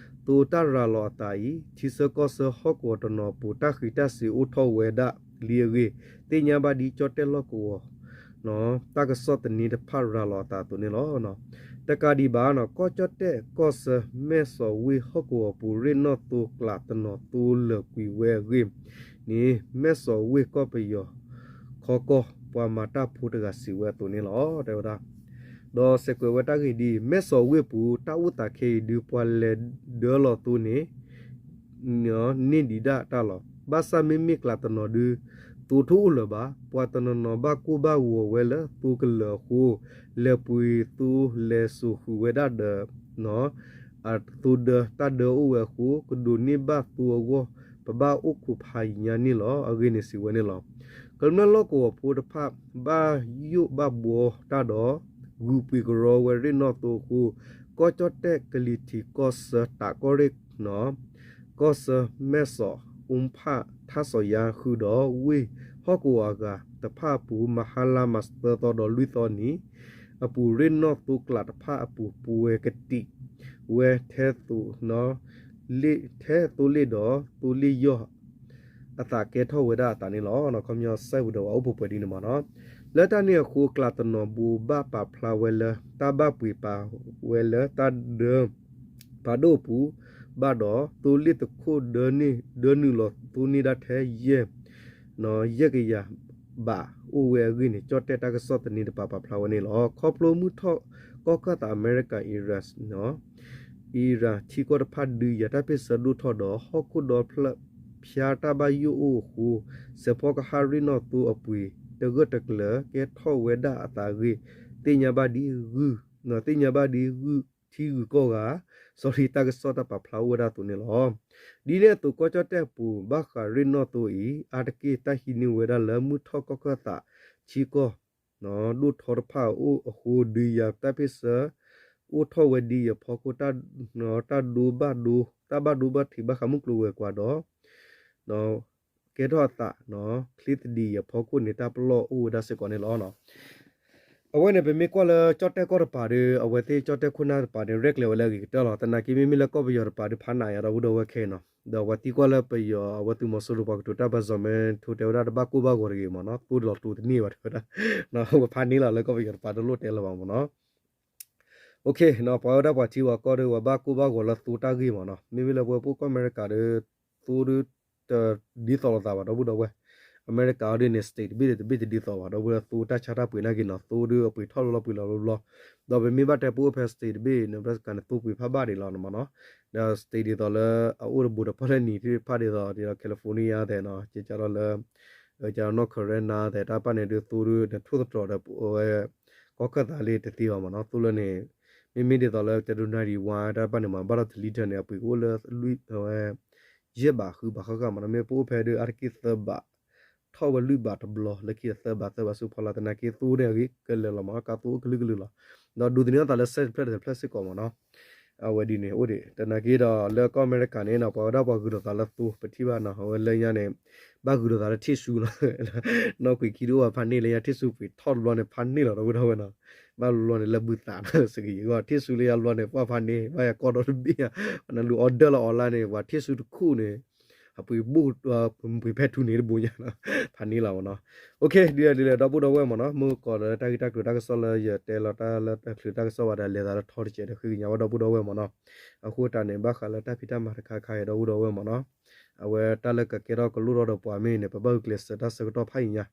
သိတၢ်ရၤလီၤအသးအံၤ ထံဆၢကီၢ်ဆၢဟီၣ်ကဝီၤတနီၤအပူၤ တၢ်ဃံးတၢ်စ့ၤအိၣ်ထီၣ်ဝဲဒၣ်လံအဂ့ၢ် သ့ၣ်ညါဘၣ်ဒ်ကၠီၣ်တဲၣ်လီၢ်ကဝီၤ တၢ်ကစီၣ်သန့တဖၣ်ရၤလီၤအသးအသိးန့ၣ်လီၤ. တကးဒံးဘၣ် ကီၢ်ကၠီၣ်တဲၣ်ကီၢ်ဆၢ မဲၢ်စီၤဝ့ၢ်ဟီၣ်ကဝီၤပူၤ ရ့ၣ်နီၣ်သိကျးတနီၤသိလၢာ်ကွံာ်ဝဲအဂ့ၢ်န့ၣ် မဲၢ်စီၤဝ့ၢ်ကီၢ်ပယီၤ ခီကီၢ်ပှၤမၤတၢ်ဖိတဂၤစံးဝဲအသိးန့ၣ်လီၤ. တဲဝဲဒၣ် ဒီးစဲးကွဲးဝဲတၢ်ဂ့ၢ်ဒ်အံၤ မဲၢ်စီၤဝ့ၢ်ပူၤ တၢ်အိၣ်သးခဲအံၤဒုး ပှၤလဲၤဒၢလီၤသိန့ၣ် န့ၢ်ဒံးဒၣ်တၢ်လီၤ. ဘၣ်ဆၣ်မ့မ့ၢ်ကျးတနီၤဒုး သိထိၣ်အိၣ်လၢၤဘၣ်. ပှၤတနီၤနီၤဘၣ်ကိၢ်ဘၣ်ဂီၤဝဲလၢသိကလၢာ်အဃိ လဲၤပှ့ၤသိလဲၤစိာ်ဃုာ်ဝဲဒၣ်ဒီး အသိဒၢ တၢ်ဒၢအိၣ်ဝဲအဃိ ကဒိးန့ၢ်ဘၣ်သိအဂီၢ် ပဘၣ်အိၣ်ခိးဖးယံၤညါန့ၣ်လီၤ. အဂ့ၢ်န့ၣ်စံးဝဲန့ၣ်လီၤ. ကမျၢၢ်လီၢ်ကဝီၤဖိတဖၣ် ဘၣ်ယိၣ်ဘၣ်ဘှီတၢ်ဒီး ဂုာ်ပှ့ၤကရီဝဲရ့ၣ်နီၣ်သိအဃိ ကီၢ်ကၠီၣ်တဲၣ်ကလံၤထံးကီၢ်ဆၢ တးကီၢ်ရ့ၣ် ကီၢ်ဆၢ မဲၢ်စီၤ အူဖၣ် ထၣ်စီၤယါဃုာ်ဒီး ဝ့ၢ်ဟီၣ်ကဝီၤအဂၤတဖၣ်အပူၤ မဟါလါမးသၢသီဒီးလွံၢ်သီနံၤအပူၤ ရ့ၣ်နီၣ်သိကျးတဖၣ်အပူၤ ပှဲၤကတံာ်ဝဲ ထဲသိလ့ၣ်ဒီးသိလ့ၣ်ယီၢ် အသးကဲထီၣ်ဝဲဒၣ်အသးန့ၣ်လီၤ. ခီပညီစဲးဝံၤဒီးဝဲအိၣ်ပှဲၤပှဲၤဒ်န့ၣ်မ့ၢ်နီၤ. လၢတၢ်န့ၣ်အဃိ ကျးတနီၤဘိးဘၣ်ပာ်ဖျါဝဲလၢ တၢ်ဘၣ်ပှ့ၤပာ်ဝဲလၢတၢ်ဒၢ ဖးဒိၣ်အပူၤဘၣ်ဒီး သိလ့ၣ်တခိၣ်ဒၢနုာ်လီၤသိန့ၢ်ဒၣ်ထဲယဲၢ် ယဲၢ်ကယၤဘးအိၣ်ဝဲအဂ့ၢ်န့ၣ် ကၠီၣ်တဲၣ်တၢ်ကစီၣ်သန့တပၤပာ်ဖျါဝဲန့ၣ်လီၤ. ခီဖျိမုၢ်ထီၣ်ကီၢ်ခၢၣ်သးအမဲရကၤ အံရၣ် အံရၣ်ထံကီၢ်တဖၣ်ဒုးယၤတၢ်ဖ့ၣ်ဆၢဒိၣ်ထီၣ်ဒီး ဟီၣ်ခိၣ်ဒီဖျၢၣ်ဖၠါတၢ်ဘၣ်ယိၣ်အိၣ်အဃိ စဲးဖီကဟၣ်ရ့ၣ်နီၣ်သိအပှ့ၤ တဂၢၢ်တကျၢၤကဲထီၣ်ဝဲဒၣ်အသးအဂ့ၢ် သ့ၣ်ညါဘၣ်ဒ် သ့ၣ်ညါဘၣ်ဒ်ဂုၢ်ထံဂုၢ်ကီၢ်ဂၤ စီၤလံတၢ်ကစီၣ်တၢ်ပာ်ဖျါအိၣ်ဝဲဒၣ်အသိးန့ၣ်လီၤ. ဒ်န့ၣ်အသိး ကီၢ်ကၠီၣ်တဲၣ်အပူၤ ဘၣ်ဃးရ့ၣ်နီၣ်သိအံၤ အါတက့ၢ်တၢ်ဟံးန့ၢ်ဝဲဒၣ်လၢမုၢ်ထီၣ်ကီၢ်ခၢၣ်သးထံကီၢ် ဒိၣ်ထီတဖၣ်အအိၣ်အဃိ ဒုးယၤတၢ်ဖ့ၣ်ဆၢ အိၣ်ထီၣ်ဝဲဒ်ယၤဖီခိၣ် တၢ်ဒိဘၣ်ဒိ တၢ်ဘၣ်ဒိဘၣ်ထံးဘၣ်ဃးမုၢ်ကျိၤဝဲၤကွာ်ဒီး ကဲထီၣ်အသး ချ့သဒံးအဖီခိၣ်န့ၣ် တၢ်ပလီၢ်အိၣ်ဝဲဒၣ်စ့ၢ်ကီးန့ၣ်လီၤ. အဝဲန့ၣ် ပမ့ၢ်ကွၢ်လၢကၠီၣ်တဲၣ်ကီၢ်တပၤဒီး အဝဲသ့ၣ်ကၠီၣ်တဲၣ်ခိၣ်နၢ်တပၤန့ၣ် ရဲၣ်ကျဲၤဝဲလၢအဂ့ၤကတၢၢ်လီၤ. သနာ်က့မ့မ့ၢ်လၢကီၢ်ပယီၤတပၤဒီး ဖးနးယါ ဒီပုၢ်ဒီဝဲၢ်ခဲအံၤနီၤ, ဒီးပှၤသံကွၢ်လၢပယီၤ အဝဲသုးမီၤစိရိၤပှၤကတိၤတၢ်ပၢၢ်ဆၢမ့ၢ် ထိတဲဝဲဒၣ်တဘၣ်ကိၢ်ဘၣ်ဂီၤတဂ့ၤမ့ၢ်နီၤ, သိဒီးသိတန့ၢ်ဘၣ်တဲဝဲဒၣ်, ဝဲဖးန့ၢ်လီၤလၢကီၢ်ပယီၤတပၤတလိၣ်တဲလၢၤဘၣ်မ့ၢ်နီၤ. ပှၤဝဲဒၣ်ပှၤထံပှၤကီၢ်ဒီး ပှၤဘၣ်ကိၢ်ဘၣ်ဂီၤလၢသိတၢ်ဂ့ၢ်မ့ၢ်နီၤ, မ့မ့ၢ်လၢပဝဲပအိၣ်ကီၢ်အမဲရကၤဒီး သိဒီး တဒ်သိးလိာ်သးဘၣ် ဒီပုၢ်ဒီဝဲၢ်, အမဲရကၤအီၤဒ်န့ၣ် state တဘ့ၣ်တဘ့ၣ်တဒ်သိးဘၣ် ဒီပုၢ်ဒီဝဲၢ်, သိတၢ်ဆါတၢ်ပှ့ၤနာ်က့နီၤ, သိဒီးအပှ့ၤထီၣ်ဘျီဘျီပှ့ၤလီၤဘျီဘျီ, ဒီးပမ့ၢ်ဘၣ်တဲပအိၣ်ဖဲ state တဘ့ၣ် Nebraska န့ၣ် သိပှ့ၤဖးဘၣ်ဒံးလီၤမ့ၢ်နီၤ, ဒီး state ဒ်သိးလၢ အအိၣ်တဘူးဒီးပီၣ်လဲၣ်နံၤသ့ၣ်တဖၣ်ဒ်သိး ဒ်သိး California သဲးနီၤ, ကကဒီးလၢ က North Carolina သဲး တၢ်တဖၣ်န့ၣ်ဒုးသိဒီး နထိၣ်သတြီၤဒီး အဝဲ ကီၢ်ခၢၣ်သးလံတသ့ဘၣ်မ့ၢ်နီၤ, သိလၢန့ၣ် မ့မ့ၢ်ဒ်သိးလၢ တဒိနၣ်ရံၣ်ဝါ တၢ်တဖၣ်န့ၣ်မ့ၢ် ဘၣ်ဒီးတလံထၢၣ်န့ၣ် အပှ့ၤကအိၣ်လၢ အဝဲ ယဲၢ်ဘးဃုဘးဃၣ်ဃၣ်မ့ၢ်နီၤ, မ့ၢ်ပအိၣ်ဖဲဒုးအါတက့ၢ်သၢဘး ထီၣ်ဝဲလွံၢ်ဘးတဘျီ လၢခံဒီးသၢဘးသၢဘးဆူဖီလာ် သနာ်က့သိန့ၣ်အဂ့ၤကလဲာ်လီၤမ့ၢ်နီၤ, ကသိအိၣ်ကလုာ်ကလုာ်လီၤ, ဒီးဒူသန့ၤအသးလၢစဲးတဖျၢၣ်တဖျၢၣ်စ့ၢ်ကီးမ့ၢ်နီၤ, အဝဲဒ်န့ၣ်အိၣ်ဒံး သနာ်က့ဒီးလၢကီၢ်အမဲရကၤန့ၣ်နီၤ ပှၤဝဲဒၣ်ပှၤဂုာ်လိာ်သးလၢသိ ပထံၣ်ဘၣ်နီၤ, အဝဲလၢညါန့ၣ် ဘၣ်ဂုာ်လိာ်သးလၢထံၣ်ဆူလီၤ, နီၢ်ကွံာ်ခံဒုအိၣ်ဝဲဖးန့ၢ်လၢညါ ထံၣ်ဆူပှ့ၤထီၣ်တဘျီန့ၣ် ဖးန့ၢ်လီၤ ဒီပုၢ်ဒီဝဲၢ်နီၤ, ဘၣ်ဘျီန့ၣ် လၢဘုသးနီၤ စကယံၤဂီၢ် ထံၣ်ဆူလၢညါဘျီန့ၣ် ပှၤဖးန့ၢ် ဘၣ်ယၤကီၢ်ဒီတဘ့ၣ်ဧါ, ပှၤနလူၤ order လၢ online န့ၣ် ပှၤထံၣ်ဆူတခူၣ်န့ၣ် အပှ့ၤဘိၣ် ပှ့ၤဖဲထူန့ၣ်တဘိညါနီၤ, ဖးန့ၢ်လီၤမ့ၢ်နီၤ, ဒ်လဲၣ်ဒ်လဲၣ် ဒီပုၢ်ဒီဝဲၢ်မ့ၢ်နီၤ, မုၢ်ကီးလၢတၢ်ဂ့ၢ်တၢ်ကျိၤတၢ်ကစီၣ်လၢယတဲလီၤတၢ်လၢတၢ်ချၢတၢ်ကစီၣ်ဝဲဒီး လဲၤသးလၢထီတကဲးဒီး ဃ့ကညးဝဲဒီပုၢ်ဒီဝဲၢ်မ့ၢ်နီၤ, အဃိတၢ်န့ၣ် ဘၣ်ဃးလၢတၢ်ဖံးတၢ်မၤတခါခါအံၤ ဒီပုၢ်ဒီဝဲၢ်မ့ၢ်နီၤ, အဝဲတၢ်လၢကကဲထီၣ်ကလိၣ်ထီၣ်ဒီးပှၤမ့ၢ်န့ၣ် ပဘၣ်ဂုာ်ကျဲးစၢးတၢ်ဆၢကတီၢ်ဖးယံၤ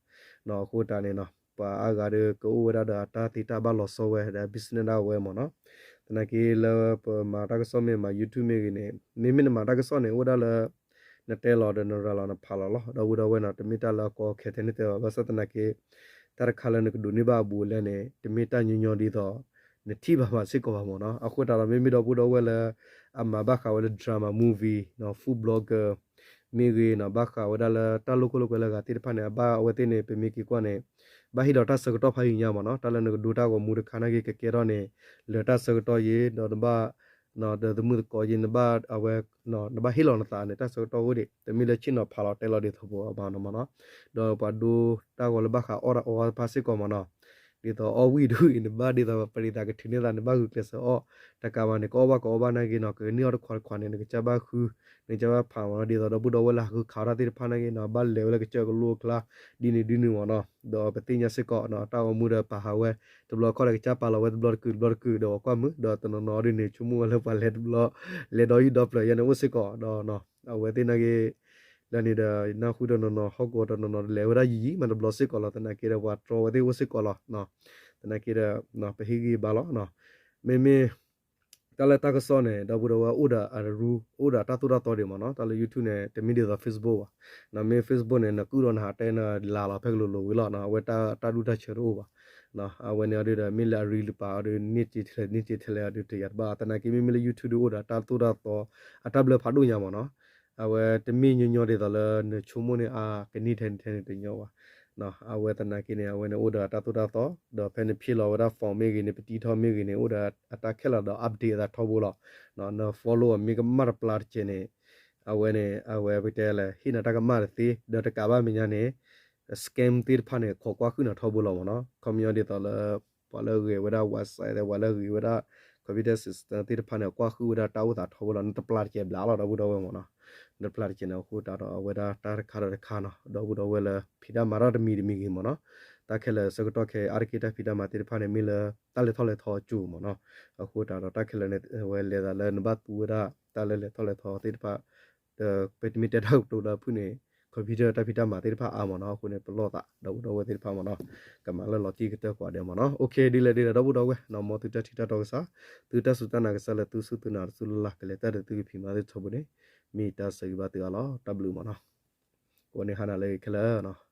ညါ, အဃိတၢ်န့ၣ်နီၤ ပှၤအါဂၤဒီးကအိၣ်ဝဲဒၣ်ဒီးအတၢ်သ့တၢ်ဘၣ်လီၤဆီဝဲဒီး business ဒၣ်ဝဲမ့ၢ်နီၤ, သနာ်က့လၢပမၤတၢ်ကစီၣ်မ့ၢ်မၤ YouTube မ့ၢ်ဂ့ၤန့ၣ် မ့မ့ၢ်နမၤတၢ်ကစီၣ်န့ၣ် အိၣ်ဒၣ်လၢ နတဲလီၤဒီးနရၤလီၤနဖးလီၤလီၤ, ဒီပုၢ်ဒီဝဲၢ်နီၤ တမ့ၢ်တၢ်လၢအကီအခဲထဲန့ၣ်တဲဘၣ် ဘၣ်ဆၣ်သနာ်က့ တၢ်တခါလၢနကဒိးန့ၢ်ဘၣ်အဘူးအလဲန့ၣ် တမ့ၢ်တၢ်ညီညီဒ်သိး နထံၣ်ဘၣ်မးစ့ၢ်ကီးဘၣ်မ့ၢ်နီၤ, အဃိတၢ်ဒီးမ့မ့ၢ်ဒီပုၢ်ဒီဝဲၢ်လၢ အမၤဘၣ်ဃးဝဲလၢ drama movie နီၤ food blogger မ့ၢ်ဂ့ၤနီၤ ဘၣ်ဃးဝဲဒၣ်လၢတၢ်လိၣ်ခိၣ်လိၣ်ကွဲလၢအဂၤသ့ၣ်တဖၣ်န့ၣ် အဘၣ်အဝဲသ့ၣ်န့ၣ် ပမ့ၢ်က့ၤကွၢ်န့ၣ် ဘၣ်ဟ့ၣ်လီၤတၢ်ဆၢကတီၢ်ဖးယံၤညါမ့ၢ်နီၤ, တၢ်လၢနကဒိတၢ်ဂီၤမူတခါနာ်က့ ကကဲထီၣ်န့ၣ် လၢတၢ်ဆၢကတီၢ်ယ့ၤ ဒီးနဘၣ် ဒီးသမုၢ်သကိးယ့ၤ နဘၣ်အဝဲ နဘၣ်ဟ့ၣ်လီၤနသးန့ၣ် တၢ်ဆၢကတီၢ်အိၣ်ဒံး တမ့ၢ်လၢဆ့ၣ်နီၤဖးလီၤတဲလီၤဒ်သိးပှၤဘၣ်နီၤမ့ၢ်နီၤ, ဒီးပှၤဒိတၢ်ဂီၤလၢဘၣ်ဃးအီၣ်တၢ်အီတဖၣ်စ့ၢ်ကီးမ့ၢ်နီၤ, ဒ်သိးအီၣ်ဝံၣ်ဒုအံၤ နဘၣ်ဒ်သိးပရံသးကထုးန့ၢ်သး နဘၣ်ဂုာ်ကျဲးစၢးအီၣ်, တကးဘၣ်န့ၣ် ကအီၣ်ဘၣ်ကအီဘၣ်နာ်က့နီၤ ကန့ၢ်အီၣ်တခွးတခွးန့ၣ် နကစၢ်ဘၣ်ဃု နကစၢ်ဘၣ်ဖးမ့ၢ်နီၤ, ဒ်သိးဒီပုၢ်ဒီဝဲၢ်လၢဟးဃုခးအီၣ်တၢ်သ့ၣ်တဖၣ်နာ်က့နီၤ ဘၣ်လဲၤဝဲလၢကစၢၢ်ကလိအကျါ ဒ်န့ၣ်ဒ်န့ၣ်မ့ၢ်နီၤ, ဒီးပသ့ၣ်ညါစ့ၢ်ကီးနီၤ တၢ်ဂီၤမူဒီးပာ်ဟးဝဲ တဘျီခီၣ်ဒီးကစၢ်ပာ်လီၤဝဲတဘျီတကုာ်တဘျီတကုာ်ဒီးပှၤကွၢ်မုာ် ဒီးတနီၤနီၤဒ်န့ၣ် ဆိကမိၣ်ဝဲလၢပှၤလဲၤတဘျီ လဲၤဒီးယုၢ်ဒီပျၢၤယဲန့ၣ်အိၣ်စ့ၢ်ကီးဒီး အဝဲသ့ၣ်နာ်က့ လၢန့ၣ်ဒီး နၢ်ဟူဒီးနီၢ်နီၢ်ဟီၣ်ကဝီၤဒီးနီၢ်နီၢ်လဲၤဝဲဒၣ်ယံာ်ယံာ်မးတဘျီစ့ၢ်ကီးလီၤ သနာ်က့ဒီးပှၤတြီဝဲသ့ၣ်အိၣ်စ့ၢ်ကီးလီၤ, သနာ်က့ဒီး ပဟ့ၣ်ဂံၢ်ဘါလီၤ, မ့မ့ၢ် တၢ်လၢတၢ်ကစီၣ်န့ၣ် ဒီပုၢ်ဒီဝဲၢ်အိၣ်ဒီးအရူ အိၣ်ဒီးတၢ်သိၣ်တၢ်သီဒံးမ့ၢ်နီၤ, တၢ်လၢ YouTube န့ၣ် တမ့ၢ်ဒ်သိး Facebook ဘၣ်, မ့ၢ် Facebook န့ၣ် နကုၣ်ဒီးနဟးတဲနလၤလီၤဖဲကလိၤလိၤဝံၤလီၤ, အဝဲတၢ်ဒူၣ်တၢ်ဆၢတအိၣ်ဘၣ်, အဝဲန့ၣ်အီၤဒုးဒီး မ့ၢ်လၢအရံလၢပာ်အီၤဒုး န့ၢ်က့ထဲလဲၣ် န့ၢ်က့ထဲလဲၣ်အီၤဒုးတယၤတဘၣ်, သနာ်က့မ့မ့ၢ်လၢ YouTube ဒုးအိၣ်ဒီးတၢ်သိၣ်တၢ်သီ အတၢ်ဘျၢဖးဒိၣ်ညါမ့ၢ်နီၤ, အဝဲတမ့ၢ်ညီညီဒ်သိးလၢ နဆိကမိၣ်န့ၣ် အကန့ၢ်ထဲန့ၣ်ထဲန့ၣ်တညီဘၣ်, အဝဲသနာ်က့န့ၣ် အဝဲန့ၣ်အိၣ်ဒီးအတၢ်သိၣ်တၢ်သီ, ဒီးဖဲနဖျ့လီၤဝဲဒၣ် form မ့ၢ်ဂ့ၤန့ၣ် ပတံထီၣ်မ့ၢ်ဂ့ၤန့ၣ် အိၣ်ဒီးအတၢ်ခဲလၢာ်ဒီး update အသးထီဘိလီၤ, န follow အမ့ၢ်ကမၣ်တပျၢ်တကဲးန့ၣ်, အဝဲန့ၣ် အဝဲပတဲလဲၣ် ဟ့ၣ်နၤတၢ်ကမၣ်တသ့, ဒီးတကးဘၣ်မဲာ်ညါန့ၣ် scam သ့ၣ်တဖၣ်န့ၣ် ခိးကွၢ်ဃုာ်နၤထီဘိလီၤမ့ၢ်နီၤ, ခီပညီဒ်သိးလၢ ပှၤလၢဂဲၤဝဲဒၣ် website ပှၤလၢဂဲၤဝဲဒၣ် computer system သ့ၣ်တဖၣ်န့ၣ် ကွၢ်ဃုာ်ဝဲဒၣ်တၢ်အိၣ်သးထီဘိလီၤ, နတပျၢ်တကဲးဘျးလီၤ ဒီပုၢ်ဒီဝဲၢ်မ့ၢ်နီၤ, နတပျၢ်တကဲးန့ၣ် အဃိတၢ်ဒီးအဝဲဒၣ်တၢ်တခါဒီးတခါနီၤ, ဒီပုၢ်ဒီဝဲၢ်လၢဖံးတၢ်မၤထီၣ်တမံၤတမံၤဂ့ၤမ့ၢ်နီၤ, တၢ်ခဲလၢာ်ဆၢကတီၢ်ခဲအံၤ အါတက့ၢ်တၢ်ဖံးတၢ်မၤသ့ၣ်တဖၣ်န့ၣ် မ့ၢ်လၢတၢ်လဲၤထီၣ်လဲၤထီအစိၤမ့ၢ်နီၤ, အဃိတၢ်ဒီးတၢ်ခဲလၢာ်န့ၣ် အဝဲလဲၤသးလၢနဘၣ်သူဝဲဒၣ် တၢ်လၢလဲၤထီၣ်လဲၤထီသ့ၣ်တဖၣ် ဒီးပမ့ၢ်တဲတၢ်ကတိၤလၢအဖုၣ်န့ၣ် computer တၢ်ဖံးတၢ်မၤသ့ၣ်တဖၣ်အါမ့ၢ်နီၤ, အဃိန့ၣ် ပလီၢ်သး ဒီပုၢ်ဒီဝဲၢ်သ့ၣ်တဖၣ်မ့ၢ်နီၤ, ကမၤလၢလီၤတံၢ်ကတၢၢ်ကွၢ်ဒဲးမ့ၢ်နီၤ, ဒ်လဲၣ်ဒ်လဲၣ် ဒီပုၢ်ဒီဝဲၢ်နီၤ, မ်သုတၢ်ထံၣ်တၢ်တီကစၢ်, သုတၢ်စူၢ်တၢ်နာ်ကစၢ်လၢသုစူၢ်သုနာ်တစူၢ်လၢ်လၢ် ကလဲၤတၢ်ဒီးသုကဖံးမၤသ့ၣ်ထီဘိန့ၣ် မ့ၢ်တၢ်ဆၢဂ့ၤဘၣ်သုအါလီၤ, တၢ်ဘျုးမ့ၢ်နီၤ, ကိးန့ၢ်ဟါနၤလၢခဲလၢာ်နီၤ.